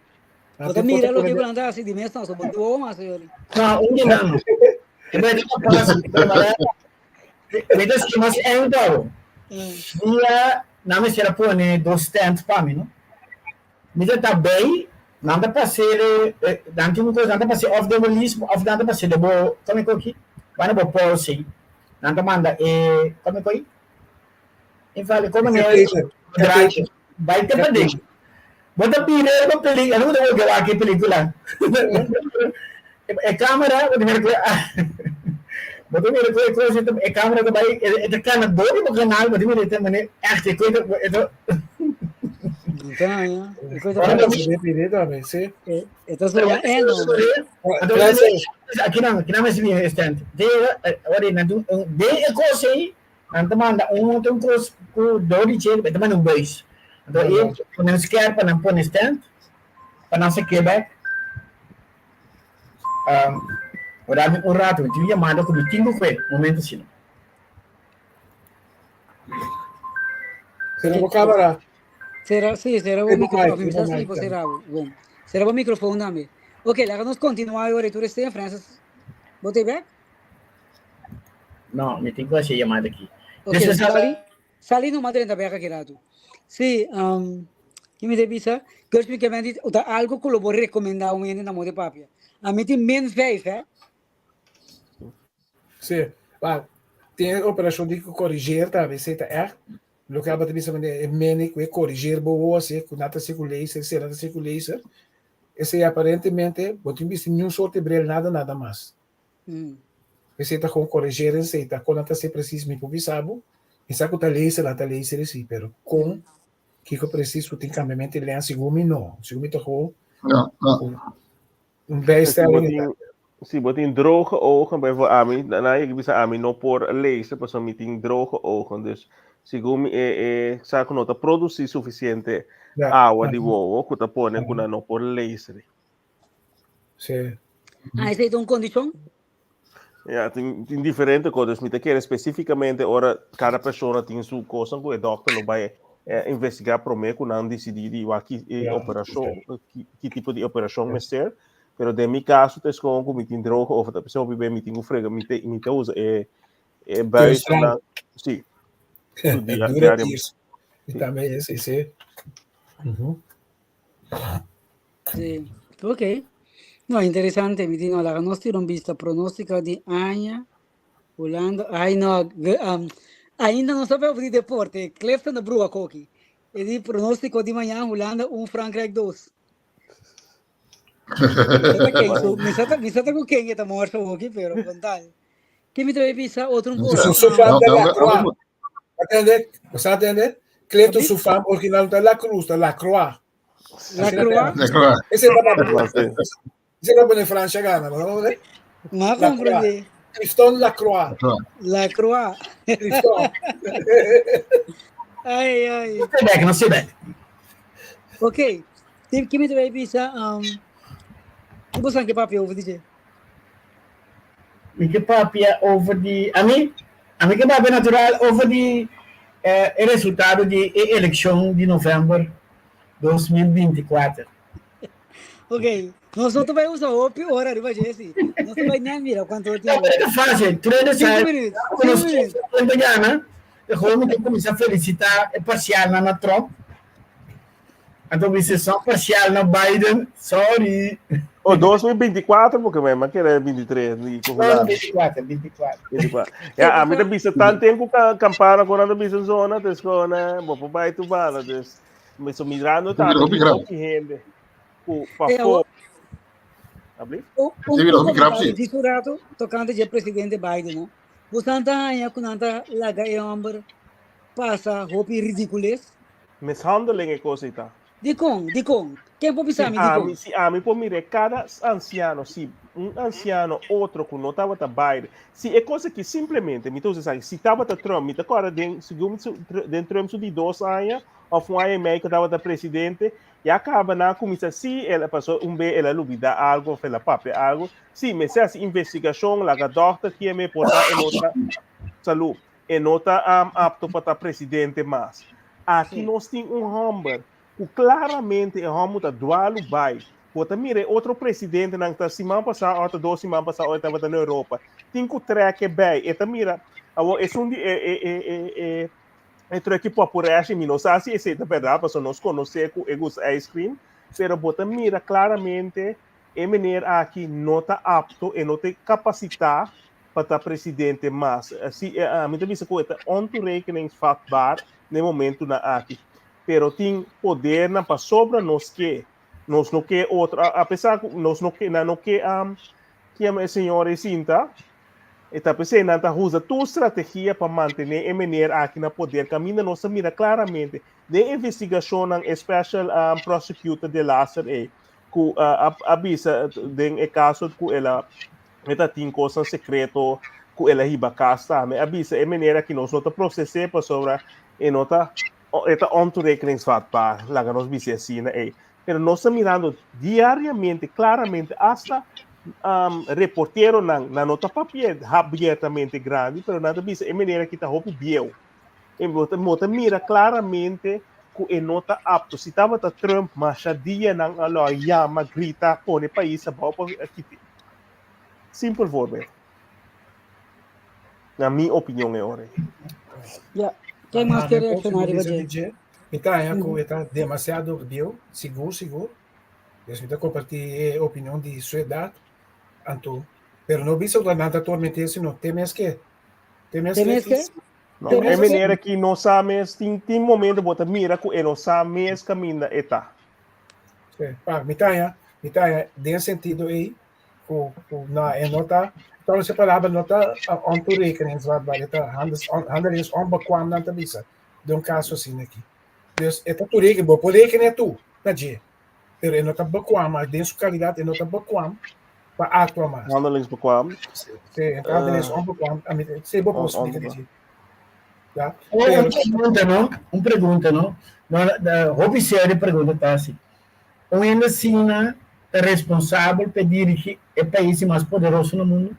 Bo ta mira loke ku nan ta hasi di mes nan, so bo no wowo mas yori. No, un di nan. E bai ta pasa, mi ta sinti mas eng tau. Dia nan mester a pone dos tent pa mi, no. Mi ta ta bay, nan ta pas'e, nan tin un kos, nan ta pas'e of den bo lis of nan ta pas'e den bo, kome koki? Banda bo polsi. Nan ta manda e, kome koi? Invale, kome ne? Draadje. Bai te paden. Bo ta bira e peli, ano bo ta wak wak e pelicula. E camera, bo ta mira ku bo ta mira ku e cosa e camera ta bai e ta kana dor di bo canal, bo ta mira e ta mane echt e koe e ta Então, ja. E koe ta E ta zoa enorm. Aki nan, aki nan mester bin e stand. De, ora nan de e cosa ei Nan ta manda un otro un kos ku dor di dje, e ta manda un buis. Anto e pone un skèr pa nan pone stent, pa nan sak'é bèk. Ora mi un ratu, mi tin un yamada ku mi tin ku kue, momento asina. Sera bo kamera. Sera, sí, sera bo microfoon. Mi sa si bo sera bo. Bon. Sera bo microfoon tambe. Ok, laga nos continua ahora. Tur esei, Francis. Bo ta bek? No, mi tin ku hasi e yamada aki. Ok, Despues a- sali, sali numa drenta bek aki ratu. Sí, um, ki mi te bisa? Gershwin ke men di, ta algo ku lo bo rekomendá un hende na modo di papia. A mi tin min vijf, hè? Sí, maar tin e operashon di korrigeer tambe, esei ta ègt. Loke abo ta bisa manera e mene ku e korrigeer bo wowo así, ku nan ta hasi ku laser, esei nan ta hasi ku laser. Esei aparentemente bo tin bisti niun sorte bril, nada, nada mas. Esei ta kon koreger esei ta kon nan ta hasi presis mi por bisa bo mi sa ku ta laser nan ta laser esei pero kon kiko presis ku tin kambiamento di lens segun mi no segun mi ta gewoon un bijstelling Si bo tin, si bo tin droge ogen, bijvoorbeeld ami, na yega bisa ami no por lezen, pasobra mi tin droge ogen, dus segun mi e e sa ku no ta produsi sufisiente awa di wowo ku ta pone ku nan no por lezen. Sí. Ah, esei ta un kondishon? Ja, tin, tin diferente cosas. Dus mi ta kere específicamente ora cada persona tin su cosa ku e dokter lo bai eh, investigar promé ku nan decidí di wa ki eh, Ja, operacion, ki, ki tipo di operacion mester. Pero den mi caso ta es gewoon ku mi tin droge of ta pesey hopi be mi tin ku frega, mi te, mi ta usa e, e buis Teerstraal. na, sí, su dia, Dura diario. tears. Mi tambe es, sí. Mhm. Sí, ok. No, interesante, mi di no, laga nos tira un bista pronóstica di aña, Hulanda, ay no, ainda no sabe over di deporte, Clifton de Brua koki. E di pronóstico di mañana, Hulanda 1, Frankrijk 2. Mi sa ta ku ken e ta morsa hoki, pero con tal. Ke mi ta bay bisa otro un Su, kos? su fam ta No, La Croix. no, Atende? Bo sa atende? Cleto su fam original ta La Cruz, ta La Croix. La Croix? La Croix. Ese ta Ese ta pone Francia gana, no? Ma comprende. Clifton La Croix. La Croix. Clifton. Ai, ai. No sé bek, no sé bek. Ok. Tim, kimi te bisa, ki bo san ke papia over di dje? Mi ke papia over di, ami? Ami ke papia natural over di e resultado di e elekshon di novèmber 2024. Ok, nos no ta bai usa hopi ora riba dje si. Nos ta bai net mira kuantu tempu. Ta fácil, tur hende sa. 5 minuut, 5 minuut. Nos gana, e gewoon mi ta kuminsá felisitá e parsialnan na Trump. Anto mi se só parcial na Biden, sorry. Oh, 2024, porque mi ma kere 23. Ni No, 24, 24. 24. Ja, a mi ta bisa tan tempo ka campana con ando bisa zona, dus con bo po bai tu bala, dus mi so mirando ta hopi hende ku pa fo. Alsjeblieft. Un comentario di su rato tocante je presidente Biden, no? Bo ta haña ku nan ta laga e homber pasa hopi ridicules? Mishandeling e kos ei ta. Dikon? Dikon? Ken por bisa mi dikon? Si ami por mira kada ansiano, si un ansiano otro ku no tabata Biden, si e kos aki simplemente, mi ta usa esaki, si tabata Trump, mi ta kòrda den segun den Trump su di dos aña òf un aña i mei ku tabata presidente, ya kaba nan a kuminsá, si el a pasó un be el a lubidá algu òf el a papia algu, si mester hasi investigashon, laga dòkter kieme por ta e no ta salú. E no ta apto pa ta presidente mas. Aki nos tin un hòmber ku klaramente e hòmber ta dualu bai. Bo ta mira e otro presidentenan ta siman pasá òf ta dos siman pasá ora e tabata na Europa. Tin ku trèk e bai. E ta mira awor esun di e e e e e e trèk popurèshi mi no sa si esei ta bèrdat pasobra nos konosé ku e gusta ice cream pero bo ta mira klaramente E meneer aki no ta apto, e no ta kapasitá pa ta presidente mas. Si, mi ta bisa ku e ta ontoerekeningsvatbaar na e momentunan aki. Pero tin podernan pasobra nos ke, nos no ke otro, apesar ku nos no ke, nan no ke kiema e señor ei sinta, e ta p'esei nan ta usa tur strategia pa mantené e meneer aki na poder kaminda nos ta mira klaramente den investigashonnan e special prosecutor de laster ei ku a bisa den e kaso ku el a e ta tin kosnan sekreto ku el a hiba kas tambe a bisa e manera ki nos no ta proses'é pasobra e no ta e ta ontoerekeningsvatbaar laga nos bisa asina ei pero nos ta mirando diariamente klaramente asta reporteronan nan no ta papia abiertamente grandi pero nan ta bisa e manera ki ta hopi bieu. E bo ta, bo ta mira claramente cu e no ta apto. Si tabata Trump, masha dianan a lo a yama, grita, pone pais abao pa kiti. Simpel voorbeeld. Na mi opinion e ora ei. Ja, ken mas ke reacciona riba dje? Mi ta haña cu e ta demasiado bieu, sigur sigur. Dus mi ta comparti e opinion di su edad. Anto, pero no bisa cu nan ta tormenté, sino te mes ke. Te mes ke? No, e manera ki no sa mes, tin, tin momento bo ta mira ku e no sa mes kaminda e ta. Sí, pa, mi ta haña, mi ta haña den sentido ei ku, ku na e no ta, trouwens e palabra no ta ontoerekeningsvatbaar, e ta handels, on, handelingsonbekwaam nan ta bisa den un kaso asina aki. Dus e ta toereken, bo por rekenen tur na dje, pero e no ta bekwaam, den su kalidat e no ta bekwaam pa aktua mas. Handelingsbekwaam. Sí, handelingsonbekwaam. A mi, sí, bo por explica dje. Ja. Un pregunta, no? Un pregunta, no? No, hopi serio pregunta ta así. Un hende asina ta responsabel pa dirigi e pais di mas poderoso na mundo?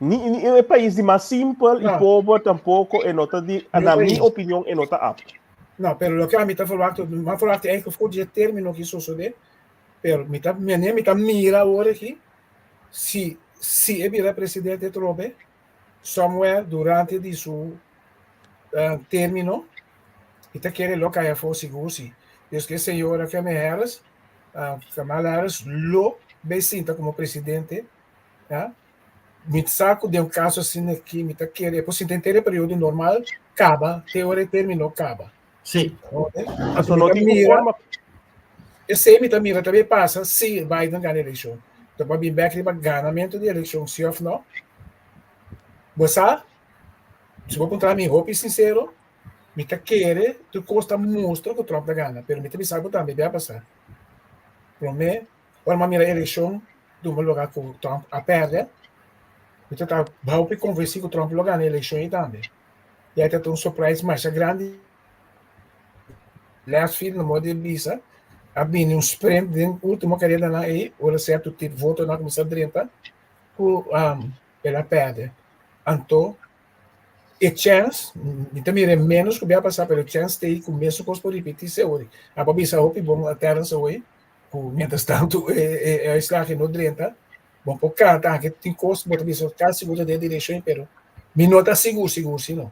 Ni, ni e pais di mas simpel y pober tampoco e no ta di, na mi opinion e no ta apto. No, pero loke ami ta verwachta, mi a verwachta eigenlijk voor di término ki sosodé, pero mi ta, mene mi ta mira awor aki, si, si e bira presidente atrobe, somewhere durante di su uh, término, mi ta kere lo kai afó sigur si. Dus ke señora Kamala Harris, uh, Kamala Harris lo bay sinta como presidente, ja, Mi sa ku den un kaso asina aki mi ta kere e por sinta henter e periodo normal kaba te ora e termino kaba. Sí. Paso no tin un forma. Esei mi ta mira tambe pasa si Biden gana elekshon. Ta por bin bek riba ganamentu di elekshon si òf no. Bo sa, si bo puntra mi hopi sinsero, mi ta kere tur kos ta mustra ku Trump ta gana, pero mi ta bisa bo tambe bia pasa. Promé Ora mi a mira e elekshon duma loga ku Trump a pèrdè, mi ta ta hopi konvensí ku Trump lo gana e elekshon ei tambe. I a ta un surprise masha grandi. Last field, no modo di bisa, a bini un sprint den último karedanan ei, ora sierto tip votonan a kuminsá drenta, ku el a pèrdè. Anto. E chèns, mi ta mira e ménos ku bia pasá, pero e chèns ta ei ku mesun kos por ripití se ori. Abo a bisa hopi bon Terence awor ku mientras tantu e uitslag no drenta, bo por kanta anke tin kos bo ta bisa kasi bo ta den direkshon pero mi no ta sigur sigur si no.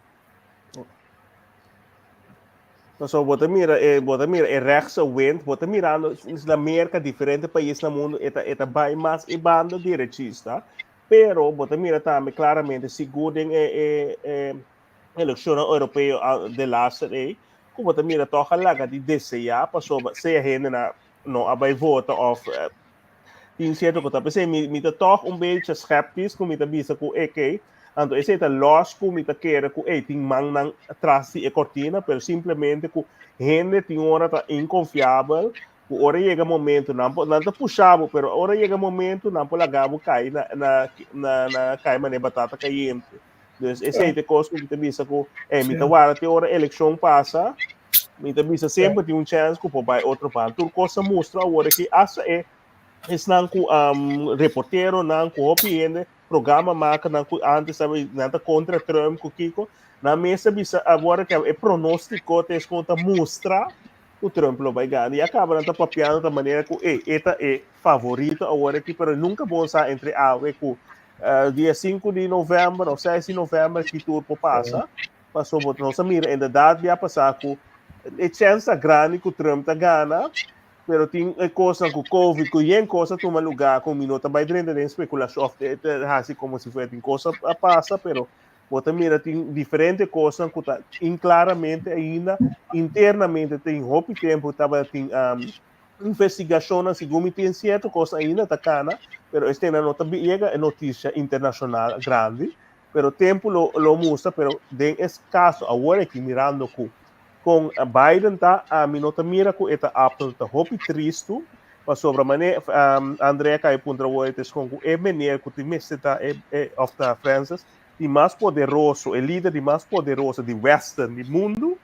Pasobra bo ta mira e bo ta mira e rechtse wind, bo ta mirando na Merka diferente pais na mundu e ta e ta bai mas e banda derechista, pero bo ta mira tambe claramente sigur den e e e eleccionnan europeo de laatste ei ku bo ta mira tòg a laga di deseá pasobra sea hendenan no a bai vota òf tin sierto ku ta p'esei mi mi ta tòg un becha skeptis ku mi ta bisa ku ekei anto esei ta lòs ku mi ta kere ku ei tin mannan tras di e kortina pero simplemente ku hende tin ora ta inkonfiabel ku ora yega momento nan por nan ta pusha bo pero ora yega momento nan por laga bo kai na na na na kai manera batata kayente dus esei ta e kos ku mi ta bisa ku ei mi ta warda te ora elekshon pasa Mi ta bisa semper tin un chance ku por bai otro banda. Tur kos a mustra awor aki hasta e esnan ku um, reporteronan ku hopi hende programa makernan ku antes tabata nan ta kontra Trump ku kiko nan mes a bisa awor ke e pronóstiko ta es ku ta mustra ku Trump lo bai gana. I a kaba nan ta papiando ta manera ku e e ta e favorito awor aki pero nunka bon sa entre awe ku uh, dia 5 di novèmber òf 6 di novèmber ki tur por pasa. Pasobra nos a mira inderdaad bia pasá ku e chèns ta grandi ku Trump ta gana, pero tin e kosnan ku Covid, ku yen kos a tuma lugá ku mi no ta bai drenta den spekulashon òf te hasi komo si fuera tin kos a pasa, pero bo ta mira tin diferente kosnan ku ta inklaramente ainda internamente tin hopi tempu tabatin investigashonnan segun mi tin sierto kos ainda ta kana, pero estenan no ta yega e notisia internashonal grandi. Pero tempu lo lo mustra, pero den es caso awor aki mirando cu con Biden ta, ami no ta mira cu e ta apto, ta hopi tristu, pasobra mane um, Andrea kai puntra awor e con cu e meneer cu tin mester ta e, e of ta Francis, di mas poderoso, e lider di mas poderoso di Western, di mundu,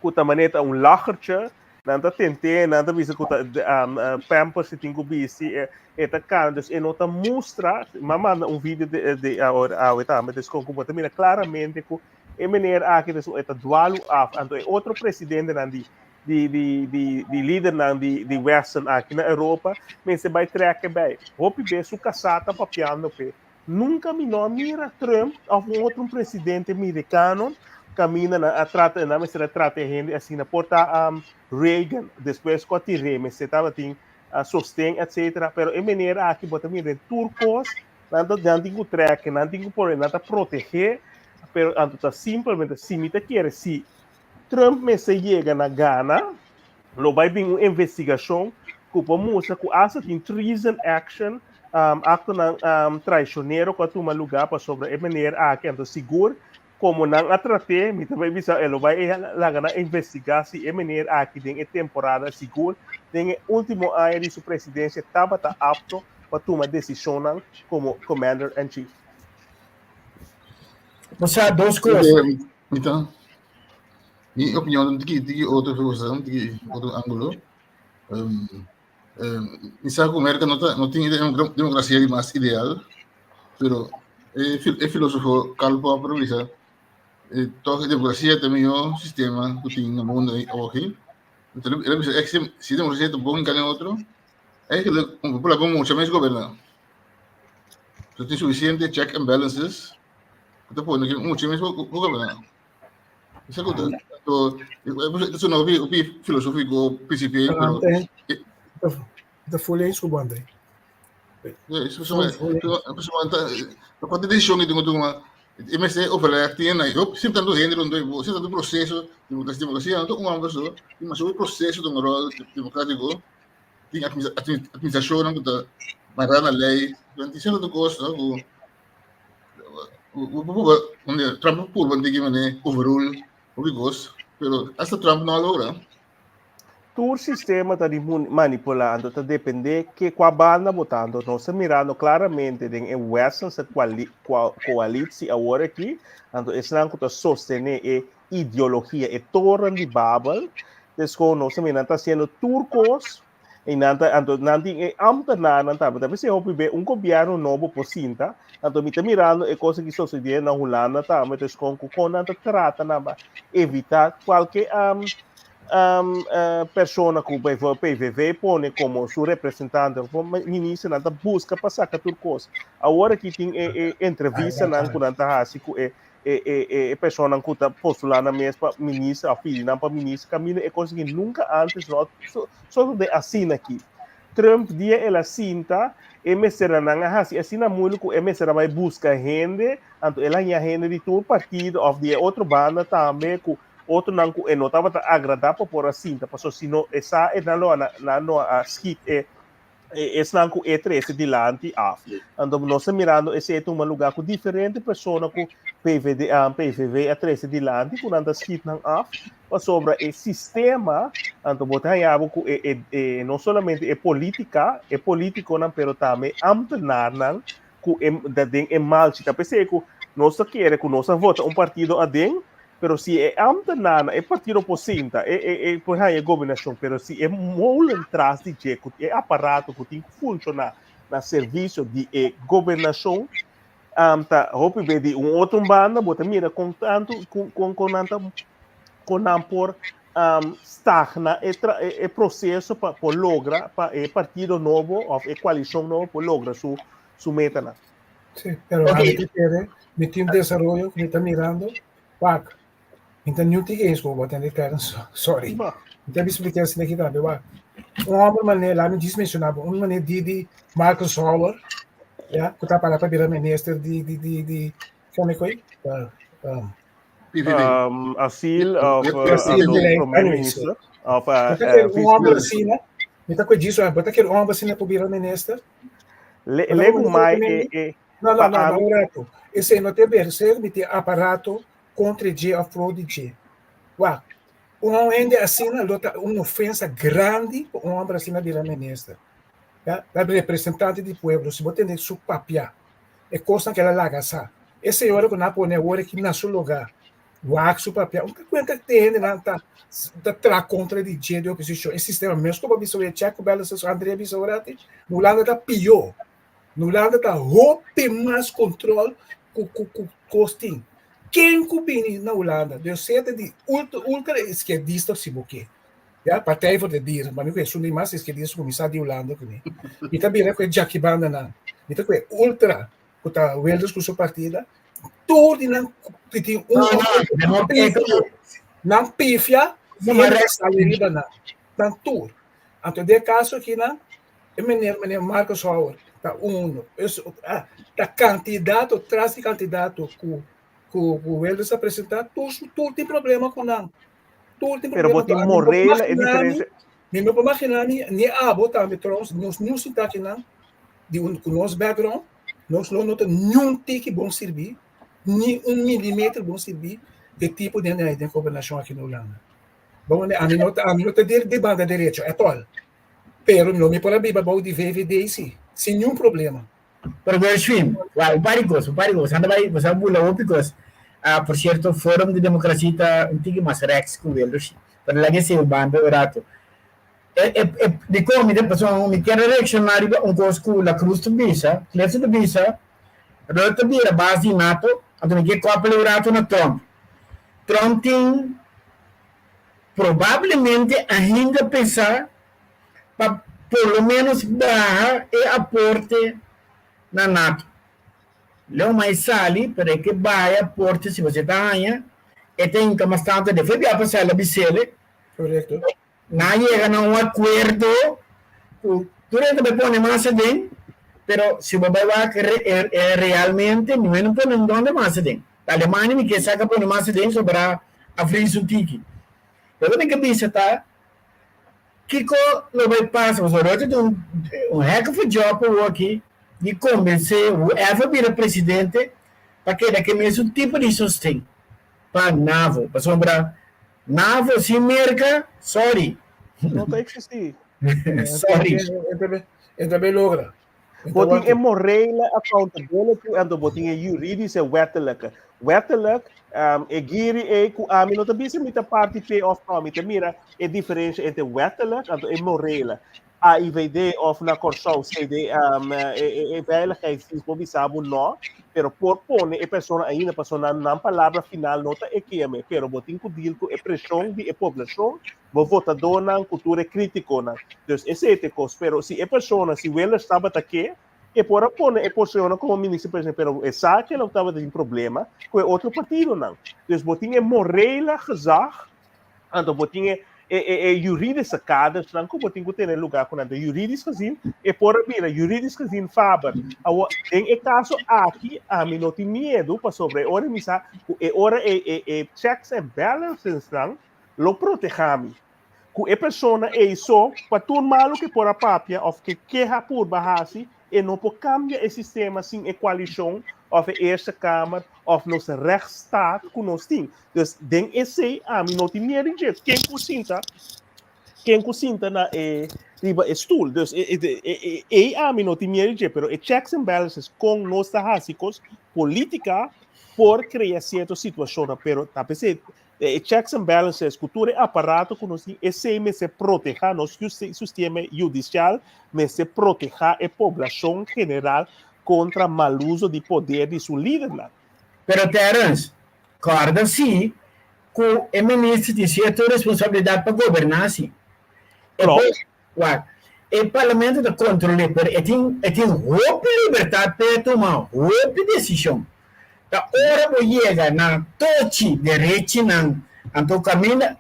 ku ta manera ta un lachertje, nan ta tent'é, nan ta bisa ku ta um, uh, pampers si tin ku bisti, e, e ta kana, dus e no ta mustra, m'a manda un video de, de awor awe tambe, dus kon ku bo ta mira klaramente ku e meneer aki dus e ta dwalu af, anto e otro presidentenan di di di di di lidernan di di Western aki na Europa mester bai trek e bai. Hopi bes su kasá ta papiando p'e. Nunka mi no a mira Trump of un otro presidente mirikano kaminda nan a trata, nan mester a trata e hende asina. Por ta um, Reagan, despues ku a tir'é, mester tabatin uh, sosten, etcetera. Pero e manera aki bo ta mira den tur kos, nan ta, nan tin ku trek, nan tin ku pone, nan ta protegé, pero anto ta simplemente, si mi ta kere, si Trump mester yega na gana, lo bai bin un investigashon ku por mustra ku asta tin treason action, um, aktonan um, traishonero ku a tuma lugá pasobra e meneer aki. Anto sigur komo nan a trat'é, mi ta bai bisa e lo bai e laga nan investigá si e meneer aki den e temporada sigur den e último aña di su presidensia tabata apto pa tuma desishonnan komo commander and chief. Bo sa dos kos. Mi ta mi opinion un tiki tiki otro cosa, un tiki otro ángulo. Um, um, mi sa ku Merka no ta no tin demokrasia di mas ideal, pero e, e filósofo Karl Popper bisa e toch e demokrasia ta mihó sistema ku tin na mundo awoki. Entonces, el a bisa, si demokrasia ta bon en otro, eigenlijk un pueblo con mucha mes goberna. So tin suficiente check and balances ku ta pone ku mucha mes por goberná. Esei ku ta to ta sona hopi hopi filosófiko principié pero Ta full eens ku bo André. Kuantu desishon ku tin ku tuma e mester overleg tin na sin tantu hende rondó di bo sin tantu proseso demokrasia no ta un hòmber so tin masha hopi proseso ta un ròl demokratiko tin administrashonnan ku ta mará na lei tin sierto kos ku Trump a purba di ki manera overrule hopi kos pero hasta Trump no a logra. Tur sistema ta di manipulá, anto ta dependé ke kua banda bo ta. Anto nos ta mirando klaramente den e Westernse koalitsie awor aki, anto esnan ku ta sostené e ideologia, e toren di Babel, despues nos ta mira nan ta hasiendo tur kos. I nan ta, anto nan tin e ambtenarnan tambe. Ta p'esei hopi be un gobièrnu nobo por sinta. Anto mi ta mirando e kos aki sosodé na Hulanda tambe, ta eskon ku kon nan ta trata nan pa evitá kualke persona ku bijvoorbeeld PVV pone komo su representante òf minister, nan ta buska pa saka tur kos. Awor aki tin e e entrevistanan ku nan ta hasi ku e e e e personanan ku ta postulá nan mes pa minister òf pidi nan pa minister kaminda e kos aki nunka antes no a sosodé asina aki. Trump dia el a sinta e mesteranan a hasi asina moeilijk ku e mester a bai buska hende, anto el a haña hende di tur partido òf di e otro banda tambe ku otronan ku e no tabata agradá pa por a sinta pasobra si no e sa e nan lo a nan lo a skit e esnan ku e trese dilanti af. Anto nos ta mirando esei tuma lugá ku diferente persona ku PVD, PVV a trese dilanti ku nan ta skit nan af pasobra e sistema anto bo ta haña bo ku e e e no solamente e polítika e polítikonan pero tambe ambtenarnan ku e da den e malchi. Ta p'esei ku nos ta kere ku nos a vota un partido aden, pero si e ambtenarnan, e partido por sinta, e e e por haña e gobernashon, pero si e molen tras di dje, ku e aparato ku tin ku funshoná na servisio di e gobernashon, ta hopi be di un otro banda bo ta mira kon tantu kon kon kon nan ta kon nan por stagna e tra e e proseso pa por logra pa e partido nobo òf e koalishon nobo por logra su su metanan. Sí, pero okay. ami ta kere, mi tin desaroyo ku mi ta mirando, wak, mi ta niun tiki eens ku bo tende Clarence, sorry. Mi ta explica asina aki tambe, wak. Un homber manera, laat mi djis menciona bo, un manera di di Marcus Hauer, ya, ku ta para pa bira minister di di di di, kome koi? PVV. Asiel of prome minister of Un homber asina, mi ta kue djis, bo ta kere un homber asina por bira minister? Legu mai e e No, no, no, un rato. Esei no te ber, esei mi tin aparato kontra dje of pro di dje. Wak, un hende asina lo ta un ofensa grandi pa un homber asina bira minister. Ya, ta representante di pueblo, si bo tende su papia, e kosnan ku el a laga sa. E señora ku nan a pone awor aki na su lugar, wak su papia, un ta kuenta te hendenan ta ta traha kontra di dje di oposishon. E sistema mes ku bo a bisa awor, e check ku balances ku André a bisa awor ati, Hulanda ta pió. Hulanda ta hopi mas kontrol ku ku ku kos tin. Ken ku bini na Hulanda, Dios sea ta di ultra ultra iskierdista si bo ke. Ya, Partij voor de Dieren, pa mi ku esun di mas iskierdista ku mi sa di Hulanda kuné. Mi ta bira ku e djakibandanan, mi ta ku e ultra ku ta Wilders ku su partida, tur di nan ku tin un nan pifia i e sali riba nan, nan tur. Anto den e kaso aki nan, e meneer, meneer Marcus Hauer ta uno, ta kandidato tras di kandidato ku ku Wilders a presentá, tur tur tin problema ku nan. Tur tin Pero problema. bo tin Anto ami no por morele e imaginá mi, diferencia. mi no por imaginá mi, ni abo tambe trouwens, nos niun sinta akinan di un ku nos background, nos lo no ta niun tiki bon sirbí, ni un milimeter bon sirbí e tipo di hende den gobernashon aki na Hulanda. Bo mane ami no ta ami no ta di di banda derecho at all, pero lo mi por a biba bou di VVD si, sin niun problema. Pero Gershwin, wou, un par di kos, un par di kos. Anda bai, boso a bula hopi kos. Ah, por cierto, Forum di Democracia ta un tiki mas rechts ku Wilders. Pero laga esei un banda un rato. E, e, e, dikon mi ta, pasobra mi kier reacciona riba un kos ku La Cruz ta bisa, Clifford ta bisa, Rutte ta bira bas di nato, anto mi kier koppel un rato na Trump. Trump tin probablemente ainda pensa pa por lo menos baha e aporte na nato. Leo mai sali, pero e ke baha e aporte si bo ta haña, e ta hinka mas tantu de. Foi bia pasá el a bis'el. Correcto. Nan a yega na un akuerdo ku tur hende bai pone mas aden, pero si bo bai wak realmente niun hende no pone un dònde mas aden. Alemania mi ke sa ka pone mas aden sobra a vries un tiki. Loke mi ke bisa ta kiko lo bai pasa pasobra Rutte tin un heck of a job awor aki di konbensé whoever bira presidente pa keda ke mesun tipo di sosten pa NAVO pasobra NAVO sin Merca sorry. No ta existi. Sorry. E ta bay logra. Bo tin e morele accountability anto bo tin e juridische wettelijke. Wettelijk, um, e giri e ku ami no ta bisa mi ta parti P of no, mi ta mira e diferensia entre wettelijk anto e morele. AIVD òf na Kòrsou CD e veiligheidsdienst por bisa bo nò, pero por pone e persona ainda pasobra nan nan palabra final no ta e kieme, pero bo tin ku deal ku e preshon di e poblashon, bo votadónan ku tur e krítikonan. Dus esei ta e kos. Pero si e persona, si Wilders tabata ke, e por a pone e persona komo minister presidente, pero e sa ke lo tabata tin problema ku e otro partidonan. Dus bo tin e morele gezag Anto bo tin e e e e juridische kadersnan ku bo tin ku tene lugá ku nan. Ta juridisch gezien e por a bira juridisch gezien Faber. Awor den e kaso aki ami no tin miedu pasobra e ora mi sa ku e ora e e e checks and balancesnan lo protehá mi. Ku e persona ei so pa tur malu ku e por a papia òf ke keha purba hasi E no por cambia e sistema sin e coalicion of e Eerste Kamer of nos rechtsstaat cu nos tin. Dus den esey ami no tin miedo dje. Ken cu sinta, ken cu sinta na e riba e stoel. Dus e, e, e, e, ey ami no tin miedo dje, pero e checks and balances con nos ta haci cos politica por crea cierto situacionnan, pero ta pesey E checks and balances ku tur e aparato ku nos tin, esei mester protehá nos sistema hudisial, mester protehá e poblashon general kontra mal uso di poder di su lidernan. Pero Terrence, kòrda si ku e minister tin sierto responsabilidat pa goberná si. E por, wak, e parlamento ta kontrol'é, pero e tin e tin hopi libertat pa e tuma hopi desishon. Ta ora bo yega na tochi derechinan, anto kaminda,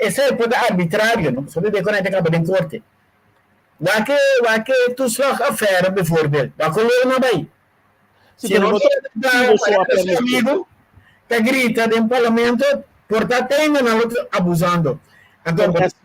esei por ta arbitrario, no? Pasobra di kon ta kaba den korte. Wak e wak e toeslagaffaire bijvoorbeeld, wak kon leu nan bai. Sí, Si pero no no ta ta partido so a su permití. amigo ta grita den parlamento, por ta tenga nan lo ta abusando. Anto Pero es-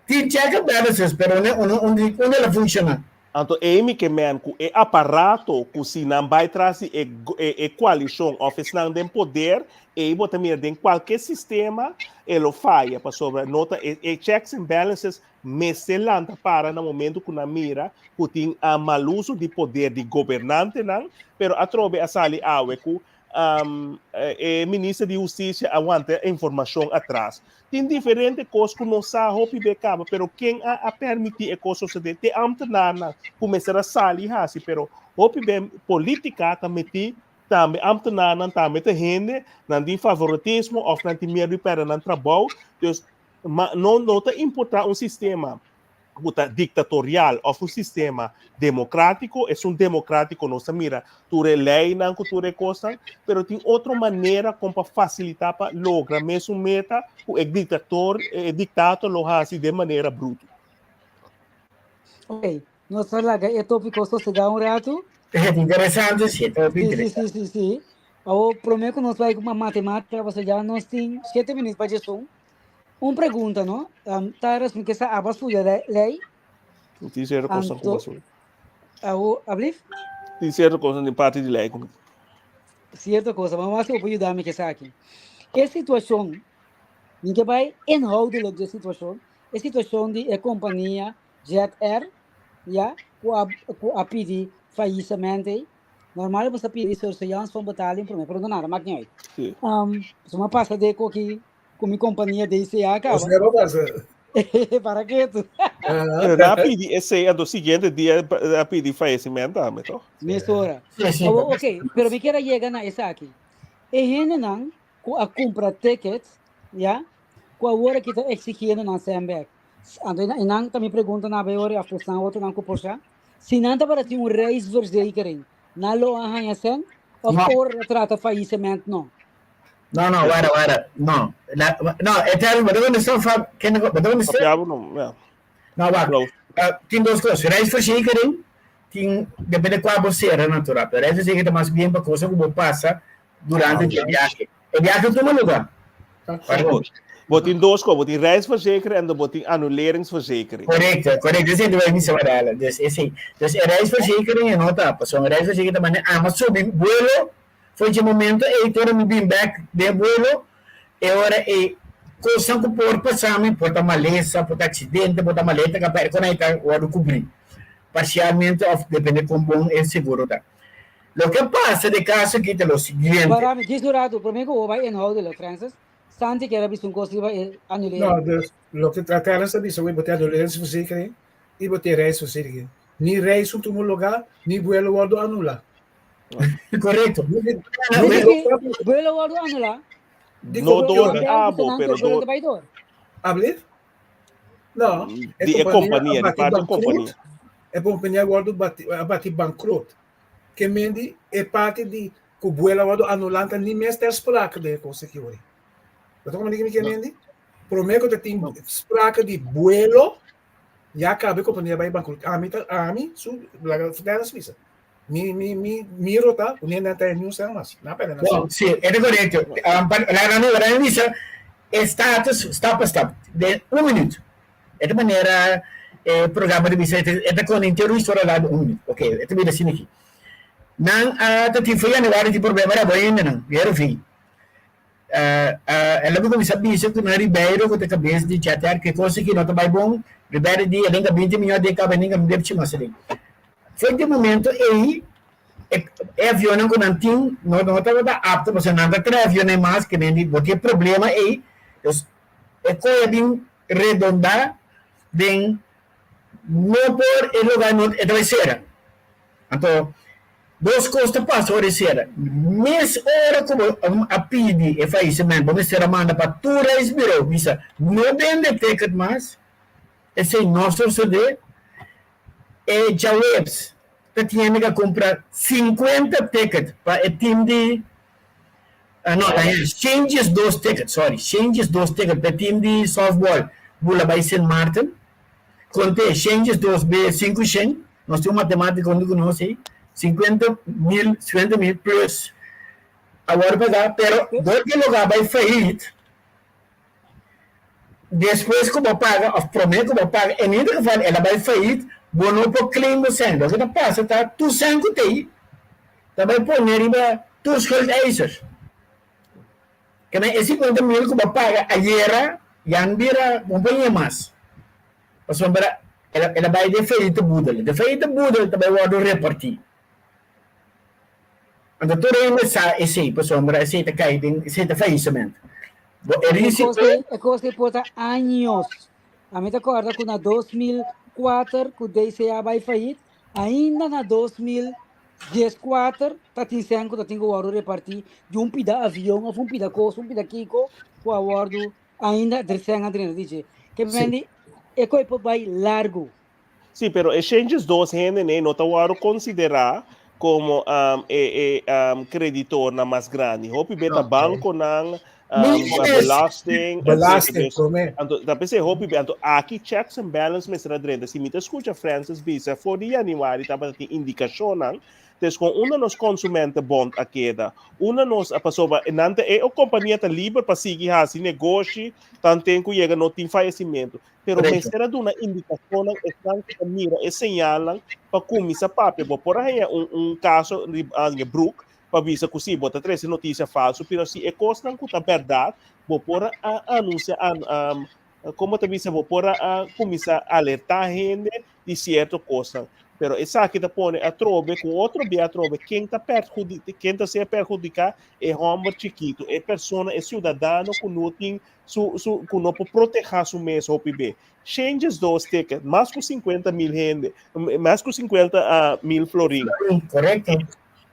tin check and balances, pero un un un un la funciona. Anto Amy ke men ku e aparato ku si nan bai tras di e e e koalishon òf esnan den poder, ei bo ta mira den kualke sistema e lo faya pasobra no ta e e checks and balances mester lanta para na momento ku nan mira ku tin a mal uso di poder di gobernantenan, pero atrobe a sali awe ku e minister di hustisia a wanta informashon atras. Tin diferente kos ku nos sa hopi be kaba, pero ken a a permití e kos sosodé? Te ambtenarnan ku mester a sali hasi, pero hopi be polítika ta metí tambe ambtenarnan tambe ta hende, nan tin favoritismo òf nan tin miedu di pèrdè nan trabou. Dus Ma no no ta importá un sistema ku ta diktatorial òf un sistema demokrátiko, esun demokrátiko nos ta mira tur e leinan ku tur e kosnan, pero tin otro manera kon pa fasilitá pa logra mesun meta ku e diktator e diktator lo hasi den manera brutu. Ok, nos ta laga e tópiko sosegá un ratu. Interesante, sí, Sí, sí, sí, sí, sí. Awor, promé ku nos bai ku matemátika, pasobra ya nos tin shete minüt pa djesun. Un pregunta, no? Um, Tyrus, mi ke sa aba studia lei. Tin cierto cosnan Anto, ku basura. awo, ablief? Tin cierto cosnan den parti di lei ku Cierto cosa, maar mas ku yuda mi ke sa aki. E situacion, mi ke bai inhoudelijk de situacion, e situacion di e compania Jet Air, ya, ku a, ku a pidi faillissement ei. Normal bo sa pidi surseance van betaling prome, pero no nada, maakt niet uit. Sí. Um, so ma pasa de koki ku mi kompania DCA kaba. Você não passa. Para ketu. Pero na pidi esei, anto siguiente dia a pidi fallecimento tambe, toch? Mesora. Sí, sí. Oh, ok, pero mi quiero llega na esaki. E hendenan ku a kumpra tickets, ya, ku awor aki ta exigiendo nan sèn bèk. Anto e nan ta mi pregunta na bay ora of esnan otronan ku por sa. Si nan tabata tin un reisverzekering, nan lo a haña sèn? Of No. ora ta trata faillissement no? No, no, wara, wara. No. La, no, e term, wat doen is van, ken wat doen is Papiabo no, ja. No, wacht. Klopt. Tin dos cosas. Reisverzekering, tin, depende cual bo cera natural. Pero reisverzekering ta mas bien pa cosa cu bo pasa durante e viaje. E viaje tuma lugar. Pardon. Bo tin dos cos, bo tin reisverzekering en bo tin annuleringsverzekering. Correcto, correcto. Ese te voy a decir, Dus, ese. Dus, e reisverzekering e no ta, pasobra reisverzekering ta mane ama subi vuelo Foi dje momento ei te ora mi bin bek den vuelo, e ora ei kosnan ku por pasa mi, por ta malesa, por ta aksidente, por ta maleta ka pèrdè, kon ei ta wòrdu kubrí parsialmente òf depende kon bon e seguro ta. Loke a pasa den e kaso aki ta lo siguiente. Para mi djis un ratu, promé ku bo bai inhoudelijk, Francis, Santi kier a bisa un kos riba e No, anulering. dus loke Terence a bisa, bo ta anuleringsverzekering. I bo tin reisverzekering. Ni reis un tuma lugá, ni buelo wòrdu anulá. Korekto. Buelo wòrdu anulá? No door di abo, pero door. Ablief? No. Di e kompania, di parti kompania. E kompania wòrdu bati, a bati bankrot. Ke men di e parti di ku buelo wòrdu anulá ta ni mes ter sprake den e kos aki ori. Bo ta komprende ke mi ke men di? Promé ku ta tin sprake di buelo, ya kaba e kompania bai bankrot. Ami ta, ami su, laga Dennis bisa. Mi, mi, mi miro ta, ku nende ta e news mas. Na pena na. Bon, si, e ta korekto. Um, pa, laga nan ora bisa e status stap pa stap. De un minuut. E ta manera e programa di bisa, e ta con entero historia la un minuut. Ok, e ta bira asina aki. Nan a ta tin for januari tin problema da bo ainda nan. Hero fin. El a kuminsá bisa ku nan Ribeiro ku ta kabes di chatear ku e kos aki no ta bai bon. Ribeiro di e den ka binti miñó den kaba den ka depchi mas aden. For di e momento ei e avionnan ku nan tin no no tabata apto pasobra nan ta trae avionnan mas ke men di bo tin e problema ei. Dus e koe a bin redondá den no por e lugar no e ta bai sera. Anto dos kos ta pasa ora e sera. Mes ora ku bo a pidi e faisement bo mester a manda pa tur reisburo bisa no bende ticket mas, esei no sosode. E djaweps ta tiene ka kumpra sinkuenta ticket pa e team di no shen diesdos ticket sorry shen diesdos ticket pa e team di softball bula bai Sint Maarten. Konte 102 be 500, nos tin un matemático hunto ku nos ei, 50 mil, 50 mil plus a wòrdu pagá, pero dor ku e lugá bai faillit, despues ku bo paga òf promé ku bo paga, en ieder geval el a bai faillit, bo no por claim bo sèn. Loke ta pasa ta tur sèn ku ta ei ta bai pone riba tur schuldeisers. Kende e 50 mil ku bo paga ayera ya no bira un pañe mas. Pasobra el a bai den faillite boedel. Den faillite boedel ta bai wòrdu repartí. Anto tur hende sa esei pasobra esei ta kai den esei ta faillisement. Bo e risiko. E kos ei por ta años. Ami ta kòrda ku na 2004 ku DCA bai faillit, ainda na 2014 ta tin sèn ku ta tin ku wòrdu repartí di un pida avion òf un pida kos, un pida kiko ku a wòrdu ainda der sèn a drenta di dje. Ke mendi e koi por bai largu. Sí, pero e shenjes dos hende nee no ta wòrdu konsiderá komo um, e, e um, kreditornan mas grandi. Hopi beta bankonan, um, belasting, Belasting, promé. Anto, ta pensé hopi be, anto aki checks and balance mester a drenta. Si mi ta skucha Francis bisa, for di januari tabata tin indikashonnan, des kon unda nos consumentenbond a keda, unda nos a pasobra nan ta e kompania ta liber pa sigui hasi negoshi tanten ku yega no tin fayesimentu. Pero mester a duna indikashonnan esnan ku ta mira e señalnan pa kuminsá papia. Bo por a haña un un kaso riba Broek pa bisa ku si bo ta trese notisia falsu, pero si e kosnan ku ta bèrdat, bo por a anunsia, komo ta bisa, bo por a kuminsá alertá hende di sierto kosnan. Pero esaki ta pone atrobe ku otro bia atrobe ken ta perhudi, ken ta ser perhudiká? E hòmber chikitu, e persona, e siudadano ku no tin su, su, ku no por protehá su mes hopi be. Changes dos ticket, mas ku 50.000 hende, mas ku 50.000 florin. Korekto.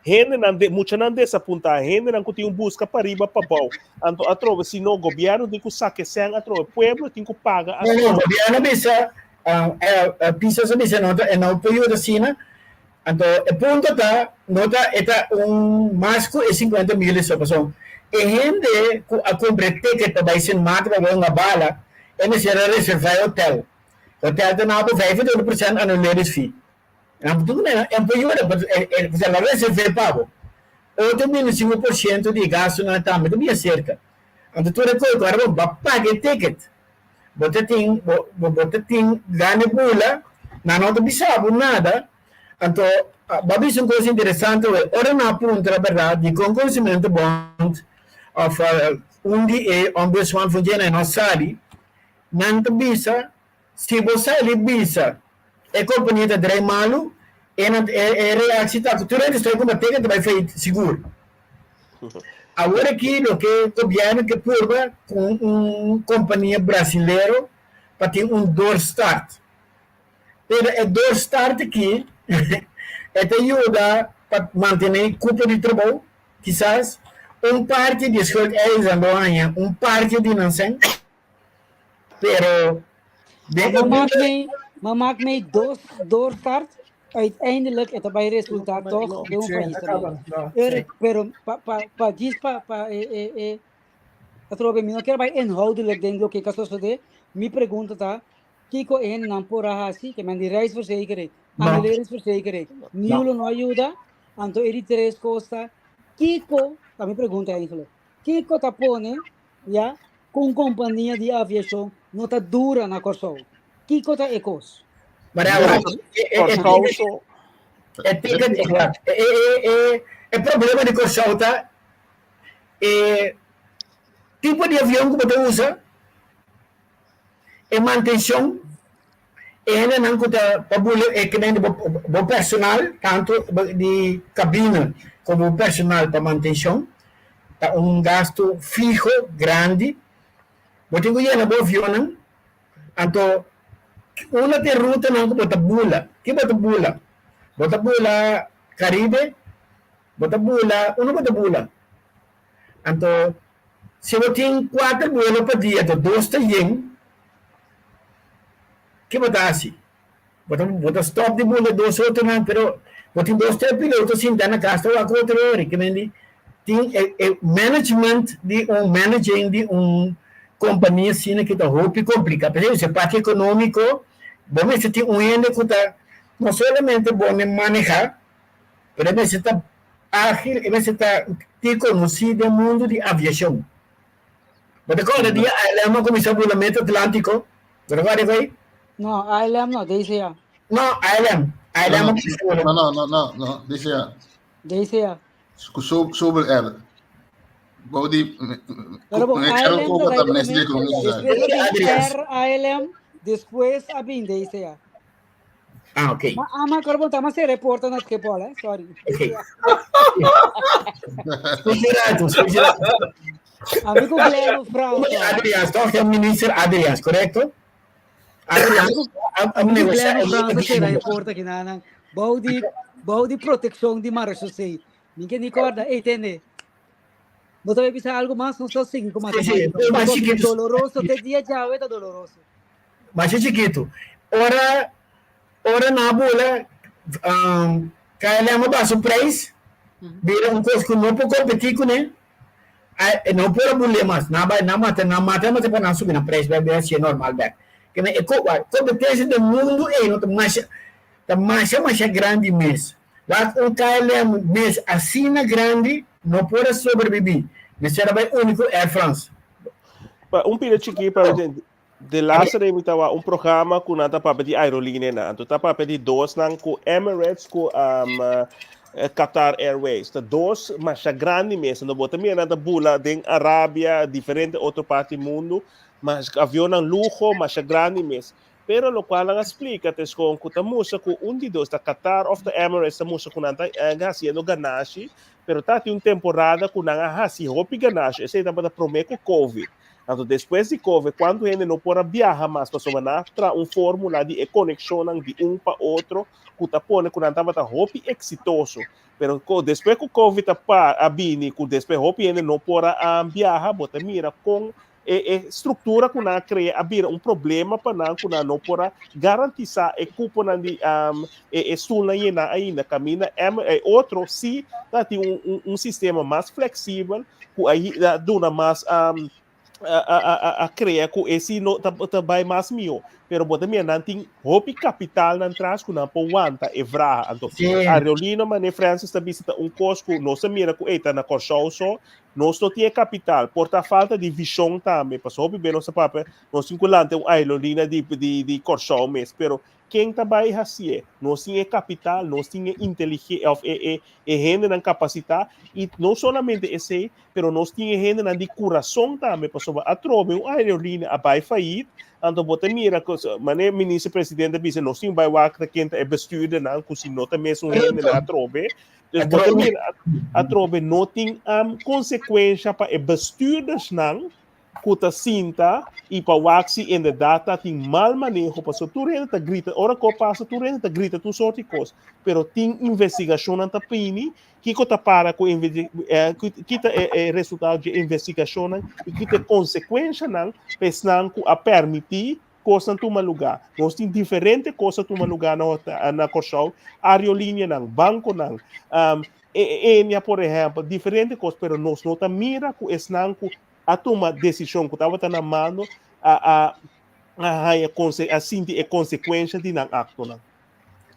Hendenan de, muchanan desapuntá, hendenan ku tin un buska pariba pabou. Anto atrobe si no gobièrnu tin ku saka e sèn atrobe, pueblo tin ku paga No, no, atrobe. gobièrnu a bisa, Pisas a bisa no ta, e no por yuda asina. Anto e punto ta, no ta, e ta un mas ku e 50 mil eso, pasobra e hende ku a kumpra e ticket pa bai Sint Maarten pa bai hunga bala, e mester a reservá e hotel. Hotel ta na bo 25% anuleris fee. Nan por duna e por yuda, pasobra el a reserv'é pa bo. Otro 25% di e gastunan tambe ta bia serka. Anto tur e kos ku ora bo ba paga e ticket, bo ta tin bo bo ta tin gana e bula, nan no ta bisa bo nada. Anto bo a bisa un kos interesante awe, ora nan a puntra bèrdat dikon Consumentenbond òf un di e ombudsman for dje nan no sali, nan ta bisa Si bo sali bisa e kompania ta drai malu, e nan e reaksi ta ku tur hende stoi ku mateka ta bai feit sigur. Awor aki loke gobièrnu ke purba ku un kompania brasilero pa tin un doorstart. Pero e doorstart aki e ta yuda pa mantené kupo di trabou, kisas un parti di e schuldeisers lo haña un parti di nan sèn, pero den Ma e maak mee, ma maak mee dos doorstart, uiteindelijk e ta bai resultá toch den un faillisement. Pero, pero pa, pa, pa djis pa, pa e, e, e, atrobe mi no kier bai inhoudelijk den loke ka sosodé, mi pregunta ta, Kiko e hendenan por a hasi? Ke men di reisverzekering, annuleringsverzekering, Niulo no a yuda, anto e di tres kos ta, kiko, ta mi pregunta eigenlijk, kiko ta pone ya ku un kompania di aviashon no ta dura na Kòrsou? Kiko ta e kos? Kòrsou so. E ticket, e e problema di Kòrsou ta e tipo di avion ku bo ta usa. E mantenshon, e hendenan ku ta pa bula e kende bo bo personal tantu di kabina komo bo personal pa mantenshon ta un gastu fiho grandi. Bo tin ku yena bo avionnan, anto unda ta e rutanan ku bo ta bula? Ki bo ta bula? Bo ta bula Karibe? Bo ta bula, unda bo ta bula? Anto si bo tin kuater buelo pa dia to dos ta yen, ke bo ta hasi? Bo ta bo ta stop di bula dos otronan, pero bo tin dos tres piloto sinta na kas ta wak otro ori. Ke men di tin e e management di un managing di un kompania asina ke ta hopi komplika. P'esei e parti ekonomiko bo mester tin un hende ku ta no solamente bo maneha, pero e mester ta Ágil e mester ta tin konosí den mundu di aviashon. Bo ta kòrda dia ALM a kuminsá bula Metro Atlántiko? Bo ta kòrda esei? No, ALM no, DCA. No, ALM. ALM a kuminsá bula. No, no, no, no, no, DCA. DCA. Ku Sobel Air. Bou di Pero bo, Aero ALM Copa ta ta minister di Ekonomia después Sosial. a bin Adrias. Air ALM, despues a bin DCA. Ah, ok. Ma ama kor bon tama se reporta na Schiphol, eh? Sorry. Ok. Escucha rato, escucha rato. Amigo Gleno Frans. Adrians, toch? Ja, minister Adrians, correcto? Adrians, Amigo Gleno Frans se reporta ki nanan. Bou di bou di proteccion di marechaussee. Min ke ni corda, ei tende. No te bisa algo mas, no so sigui ku Sí, sí, mas chiquito. Doloroso, te dia djawe ta doloroso. Masha chikitu. Ora ora nan a bula KLM a baha su prijs, bira un kos ku no por kompetí kuné, e no por a bul'é mas. Nan a bai nan mata nan mata mata pa nan subi nan prijs bèk bira hasié normal bèk. Kende e kompetensia den mundu ei no ta masha ta masha masha grandi mes. Wak un KLM mes asina grandi no por a sobrebibí. Mester a bai uni ku Air France. Pa un pida chikí pa De laatste rei mi tawa un programa ku nan ta papia di aerolíneanan. Anto ta papia di dosnan ku Emirates ku um, Qatar Airways. Ta dos masha grandi mes. Anto bo ta mira nan ta bula den Arabia, diferente otro parti mundu. Mas avionnan luho, masha grandi mes. Pero lokual nan a splika ta eskon ku ta mustra ku un di dos, ta Qatar of ta Emirates ta mustra ku nan ta hasiendo ganashi, pero ta tin un temporada ku nan a hasi hopi ganashi. Esei tabata promé ku Covid. Anto despues di Covid kuantu hende no por a biaha mas pasobra nan a traha un formula di e konekshonnan di un pa otro ku ta pone ku nan tabata hopi eksitoso. Pero despues ku Covid a pa a bini ku despues hopi hende no por a biaha bo ta mira kon e e struktura ku nan a krea a bira un problema pa nan ku nan no por a garantisa e kuponan di e e stulnan yená ainda kaminda e otro si ta tin un un sistema mas fleksibel ku a a duna mas um, a, a, a, a crea ku esi no ta, ta bai mas mihó. Pero bo ta mira nan tin hopi capital nan tras ku nan por wanta e vraha. Anto, Sí. Aerolino mane Francis ta bisa ta un kos ku nos ta mira ku ei ta na Kòrsou so, nos no tin e capital. Por ta falta di vision tambe. Pasobra hopi be nos ta papia, nos tin ku lanta un aerolina di, di, di Kòrsou mes. Pero Ken ta bai hasié? Nos tin e kapital, nos tin e intelige òf e e e hendenan kapasitá i no solamente esei, pero nos tin e hendenan di kurason tambe, pasobra atrobe un aerolínea a bai fayit, anto bo ta mira ku manera minister presidente a bisa nos tin bai wak ta ken ta e bestuurdernan ku si no ta mesun hendenan atrobe. Dus bo ta mira atrobe no tin konsekuensha pa e bestuurdersnan. ku ta sinta i pa wak si inderdat ta tin mal maneho, pasobra tur hende ta grita, ora ku a pasa tur hende ta grita tur sort di kos, pero tin investigashonnan ta bini, kiko ta para ku ki ta e resultado dje investigashonnan i ki ta e konsekuenshanan pa esnan ku a permití kosnan tuma lugá. Nos tin diferente kos a tuma lugá na na Kòrsou, aerolíneanan, bankonan, Enia por ehèmpel, diferente kos, pero nos no ta mira ku esnan ku a tuma desishon ku tabata na mando a a a haña konse a sinti e konsekuensha di nan aktonan.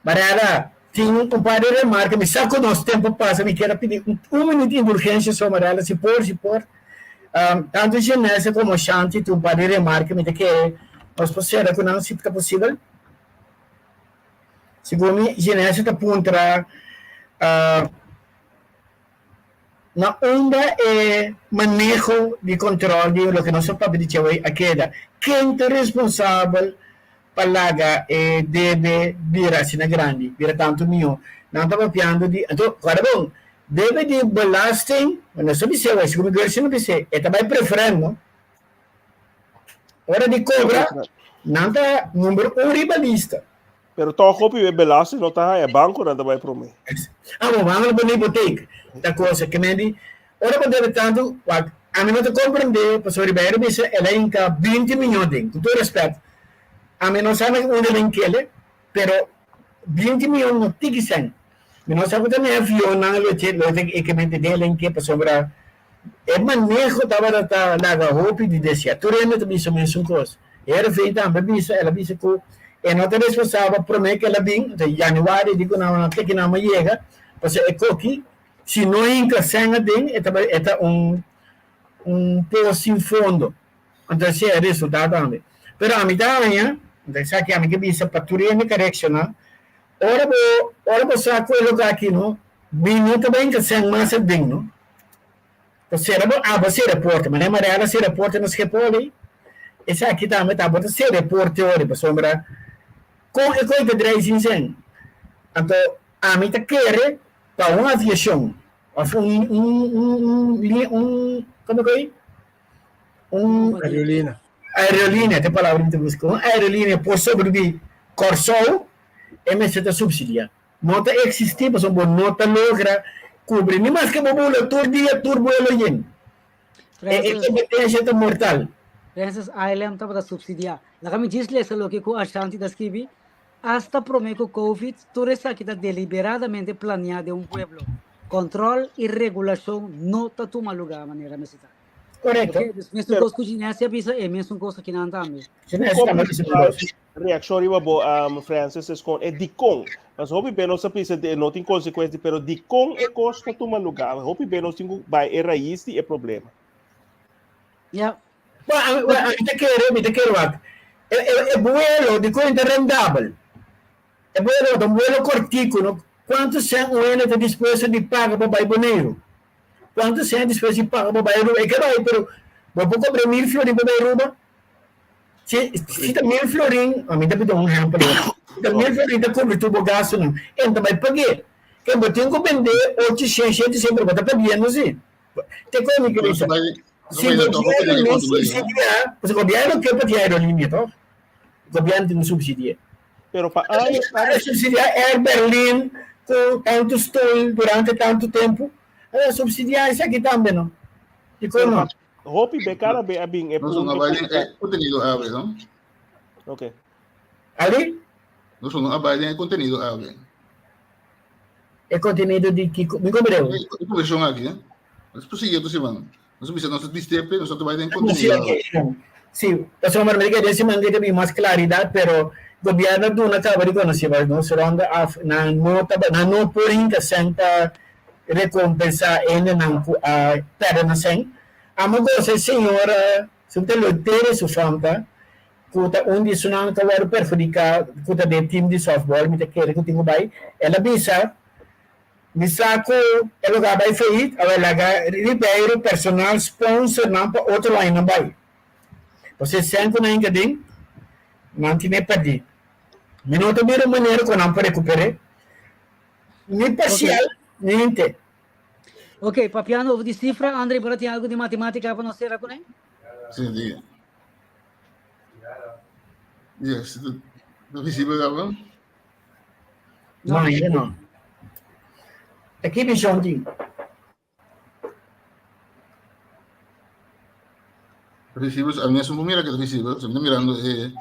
Mariela, tin un par di remarka, mi sa ku nos tempu pasa, mi kier a pidi un un minüt di indulgensia so Mariela, si por, si por. Tantu Genese komo Shanti tin un par di remarka, mi ta kere nos por sera ku nan si ta posibel. Segun mi, Genese ta puntra na unda e maneho di control di loke nos a papia di dje a keda. Ken ta responsabel pa laga e debe bira asina grandi, bira tantu mihó? Nan ta papiando di, anto, guarda bon, debe di belasting, nos ta bis'é awor, segun mi Gerson a bis'é, e ta bai preferent, no? Ora di cobra, nan ta number un riba lista. Pero toch hopi e belasting no ta haya, banconan ta bai prome. Ah, bo banco ta pone hipoteek. Ta cosa ke men di, ora bo debe tantu, wak, ami no ta comprende, pasobra Ribeiro bisa el a hinca binti miyon den, cu tur respet, ami no sa na unda el a hinkele, pero binti miyon no tiki sen. Mi no sa ku ta mi avionnan lo che lo e ke men den el a hinke, pasobra e maneho tabata ta laga hopi di deseá. Tur hende ta bisa mesun kos. Heerenveen tambe a bisa, el a bisa ku e no ta responsabel promé ku el a bin, entonces januari di ku nan te ki nan a yega, pasobra e koki si no hinka sèn aden e ta e ta un un pos sin fondo. Entonces si e resultado tambe. Pero ami ta haña, entonces esaki ami ke bisa pa tur hende ke reakshoná, ora bo ora bo sa ku e loke aki no, mi no ta bai hinka sèn mas aden no. Ta sera bo abo sera porta, manera Mariana sera porta na Schiphol ei, esaki tambe ta abo ta sera e porta ori pasobra kon e koi ta drai sin sen. Anto ami ta kere pa un aviashon of un un un un komo koi un Aerolínea. Aerolínea ta e palabra mi ta buska, un aerolínea por sobrevivi Kòrsou e mester ta supsidiá. No ta existi pasobra bo no ta logra cubri ni maske bo bula tur dia tur buelo yen. E e competencia ta mortal. Francis ILM tabata subsidia. Laga mi djis lesa loke ku Ashanti ta skibi, Asta prome ku Covid, tur esaki ta deliberadamente planea den un pueblo. Control i regulashon no ta tuma luga manera mester ta. Correcto. Oke, dus mesun kos ku Ginesia bisa, e mesun kos akinan tambe. Ginesia tambe bisa un kos. Reaccion riba bo, um, Francis, es con e dicon. Mas hopi be nos a bisa de no tin consecuencia, pero dicon e cos ta tuma lugar. Hopi be nos tin ku bai e raiz di e problema. Ja. Bueno, a, a, mi ta kere, mi ta kere wak. E, e, e vuelo dicon ta rendabel. E vuelo ta un vuelo cortico, no? Cuanto cent un hende ta dispuesto di paga pa bai Boneiru? Cuanto cent dispuesto di paga pa bai Aruba? E ke bai, pero bo por cobra mil florin pa bai Aruba? Si, si ta mil florin, a mi ta pidi un ehempel hoor. Si ta mil florin ta cubri tur bo gastonan, en ta bai pag'é. Ke bo tin cu bendé ocho shen, shete shen, pero bo ta perdiendo si. Te con mi ke bisa. Si gobierno no subsidia, pasobra gobierno ke pa tin aerolínea toch? Gobierno tin cu subsidia. Pero pa años Para subsidia Air Berlin cu tanto stoel durante tanto tempo, a subsidia esaki tambe no? Dicon no? Hopi be cada be a bin e Nos no punto bai ku den e contenido awe, no? Ok. Ali? Nos no a bai den e contenido awe. E contenido di kiko? Mi compreu. E e conversacion aki, eh? Nos prosegui otro siman. Nos bisa nos ta distepe, nos ta bai den Sí, contenido awe. ok. Sí, pasobra mi ke den siman ke ta bin mas claridad, pero gobierno duna caba di conoce mas nos ronda af nan no taba nan no por hinca cen pa recompensá hendenan ku a pèrdè nan sèn. Amo gosa e señora su ta Leuteria su fam ta ku ta un di esunnan ku a wòrdu perhudiká ku ta den tim di sòftbòl mi ta kere ku tin ku bai. El a bisa, Mi sa ku e lugá bai fayit, awor laga Ribeiro personal sponsor nan pa otro aña nan bai. Pasobra e sèn ku nan hinka den, nan tine pèrdí. Mi no ta mira un manera ku nan por rekuper'é. Ni parcial, ni henter. Ok, papiando over di cifra, Andre, bo ta tin algo di matematica pa nos cera cune? Sí, diga. Yes, ta visibel caba? No, ainda no. Ta ki vision tin? Ta visibel, a mi no mira que ta visibel, mi ta mirando e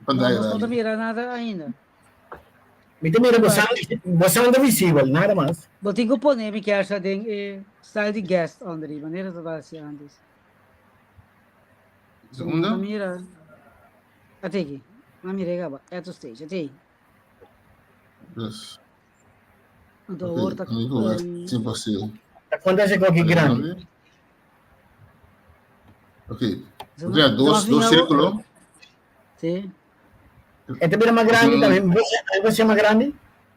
pantalla. No, no ta mira nada ainda. Mi ta mira bosan, bosan ta visibel, nada mas. Bo tin ku pone mi kersa den e style di guest, Andri, manera ta hasi antes. Segunda? No mira. Ateki. No mira gaba. Add to stage. Ateki. Yes. Anto Ok, awor ta mi ku um, sin posible. Ta konta se koki grandi. Ok. Zo Mira, no- dos, zo dos no- círculo. Sí. E ta bira mas grandi tambe. Você mas grandi?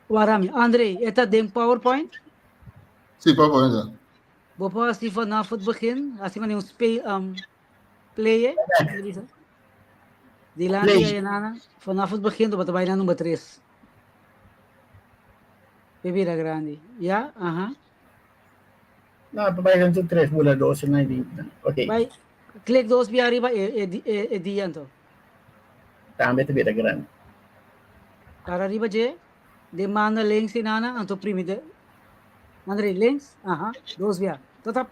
Warami. André, eta den PowerPoint? Sí, PowerPoint. ja. Bo por hasi vanaf het begin, hasi wanneer un spe, um, play, Dilanti Play. ay nana, vanaf het begin, to bay na nummer 3. Bebida grande. Ja, aha. No, pa bai tu 3, bula 12, 9, 20. Ok. Bay, klik dos via arriba e, e, e, e dia anto. Tambe ta bira grandi. Para arriba je, de manda links in nana, anto primi de. André, links, aha, dos via. Tot op.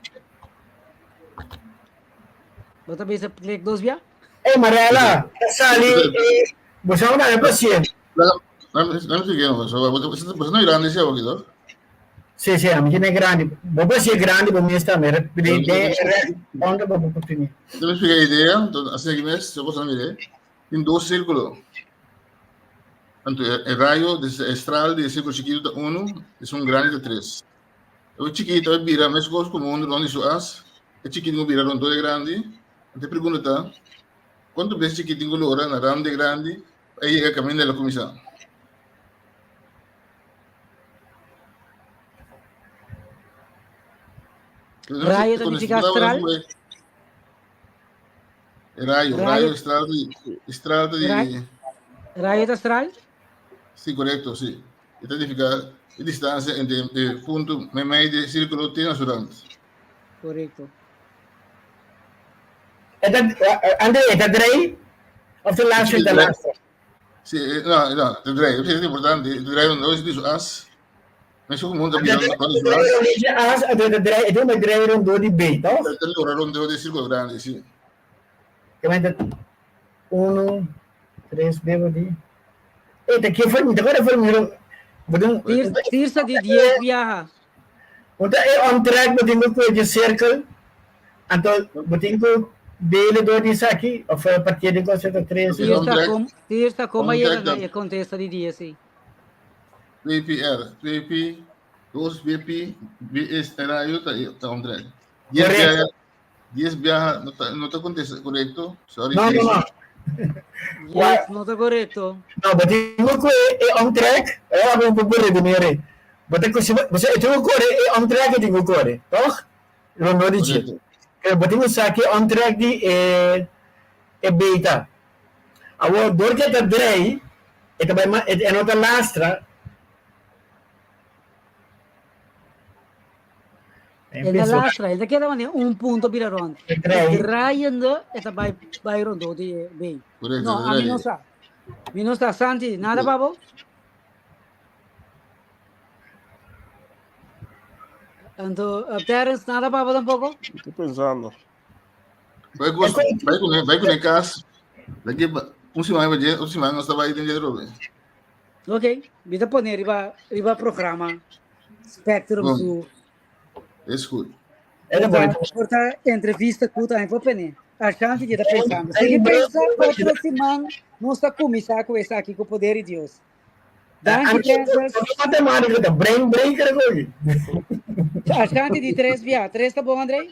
Wat heb je klik dos via? Hey Marella, ta sali, eh, você não é paciente. Dame dame explicar, você você não irá nesse aqui, toch? Sí, sí, a mim é grande. Vou ser grande, vou me estar mesmo. De, de, onde vou continuar? Dame explicar a ideia, então, assim aqui mesmo, se você não mire, tem dois círculos. Então, o raio desse estral de círculo chiquito tá 1, e um grande de 3. O chiquito vai virar mais coisa como um onde isso as, o chiquito vira um dois grande. Então, pergunta tá, quanto vezes chiquito logra na ram de grande, aí chega caminho da comissão. Raio significa astral? Raio, raio, astral de, astral de, Raio? Raio astral? Sí, correcto, sí. Esta significa distancia entre el punto medio de círculo tiene su rand. Correcto. André, é draai? Of de laatste, de laatste? Sí, no, no, de draai. Es importante. De draai no es de as. Maar zo gewoon dat je dan De draai as, de draai, het is draai rond door die B, toch? De rond door de círculo grande, sí. Ik meen dat 1, 3, B, wat die. Eh, dat keer voor me, dat voor me. Bedoel, Tirsa di 10 viaja. Want é omtrek betekent ook je cirkel. En dan betekent delen door die saki of partir de conceito 3. Tirsa com, tirsa como llega e contesta di 10, sí. 2PR, 2P, 2BP, B es raio tá omtrek. 10 viaja, 10 viaja, no tá no tá contesta correcto. Sorry. No, no, no. Yes, no está correcto. No, betekent ook é omtrek, é um pouco de dinheiro. Você tem que correr, é omtrek tem que correr, toch? Rondou de ti. Betekent saki omtrek die é é beta. Agora, door que tá draai, é também é não tá lastra. En de lastra, en de queda wanneer un punto bira rond. Draaiende, het bij bij rond die B. No, a mí no está. Mi no está, Santi, nada, babo? Anto, Terence, nada, babo tampoco? Estoy pensando. Vai com vai com vai com el cas. Daqui un semana vai un semana não estava aí dentro de Robin. Ok, vita poner riba riba programa Spectrum Bom. su. Is goed. É bom. Porta entrevista com também vou pedir. A chance de estar pensando. Se pensa, outra semana, nós está começar com essa aqui com o poder de Deus. Danke, Kansas. Matemática, tá brain breaker aqui. A chance de três via. Três tá bom, André?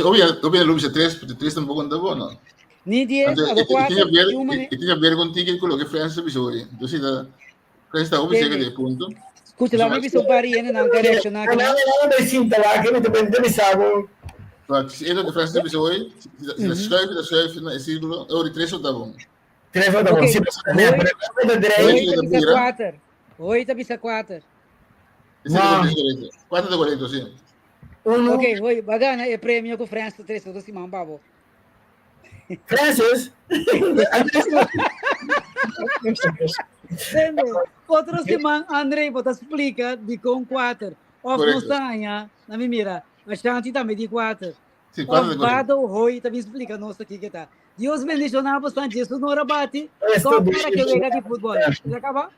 Obvio, obvio, Luis, 3, 3 tampoco anda bueno. Ni 10, a do 4, E uma, né? tinha ver contigo com o que Francis avisou. Então, se tá, Francis está obvio que de ponto. Escuta, lá me visto um pari, né? Não quero reaccionar aqui. Não, não, não, sinta lá, que me te me sabe. Maar se é que Francis avisou, se schuif, dan schuif naar het círculo, oh, die 3 tá bom. 3 tá bom. Se né, Oito bisa 4. Oito bisa 4. Não. 4 tá correto, sim. Ok, oi, bagana, é prêmio com Francis 3 do Simão, babo. Francis. Tende, otro siman André bo ta splika di kon kuater. Of nos Correcto. ta haña, na mi mira, Ashanti tambe di kuater. Sí, kuater Of ta correcto. Bado Hoy tambe splika nos aki ke ta. Dios bendiciona bo San Jesus no rabati. Esto Top para que wega di futbol. El acaba?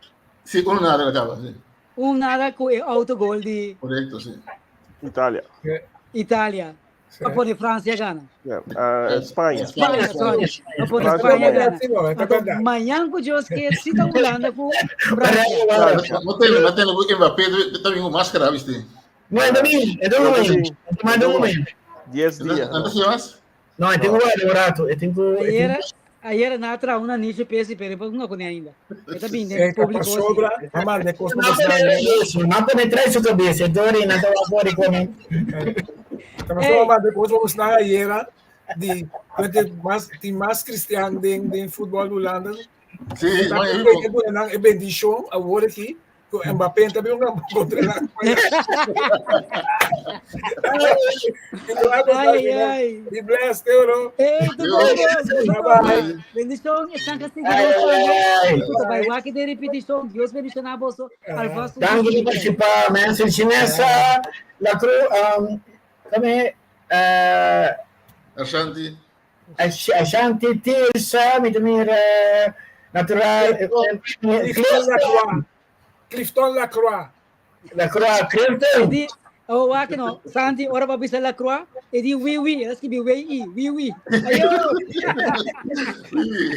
Sí, uno nada el acaba, sí. Un nada ku e autogol di Correcto, sí. Italia. Italia. A pone Francia gana. Yeah. Uh, España. España, sorry. A pone Francia España gana. gana. Sí, no, está Anto, verdad. mañana ku Dios ke si ta Hulanda ku Francia. No tem, no tem, Mbappé también con máscara, ¿viste? No, é domingo, é domingo. É domingo. 10 dias. ¿Antes llevas? No, eu tenho um rato, eu tenho. Ayer, ayer na tra una niche pesi pero no con ainda. Está bem, É, público. sobra, a manda costa Não pode isso, não pode trazer sua cabeça, Dori, não estava fora com Tava manda costa vamos na ayer de mais tem mais cristiano de de futebol Holanda. Sí, no, é é bendição agora aqui. Mbappé também um contra Ai, ai. Be blessed, euro. Ei, tudo bom. Bendição, estão castigados. Vai lá que de repetição. Deus bendicionar você. Alfonso. Danke por participar, mensen. Chinesa, La Cruz, um, come, uh, Ashanti. Ashanti Tirsa, mi meer natural. Clifton Lacroix. Clifton Lacroix. Lacroix, Clifton. Edi, oh, wak no. Santi, ora pa bisa Lacroix. Edi, oui, oui. Ela escreve oui, oui, oui. Ayo. Oui.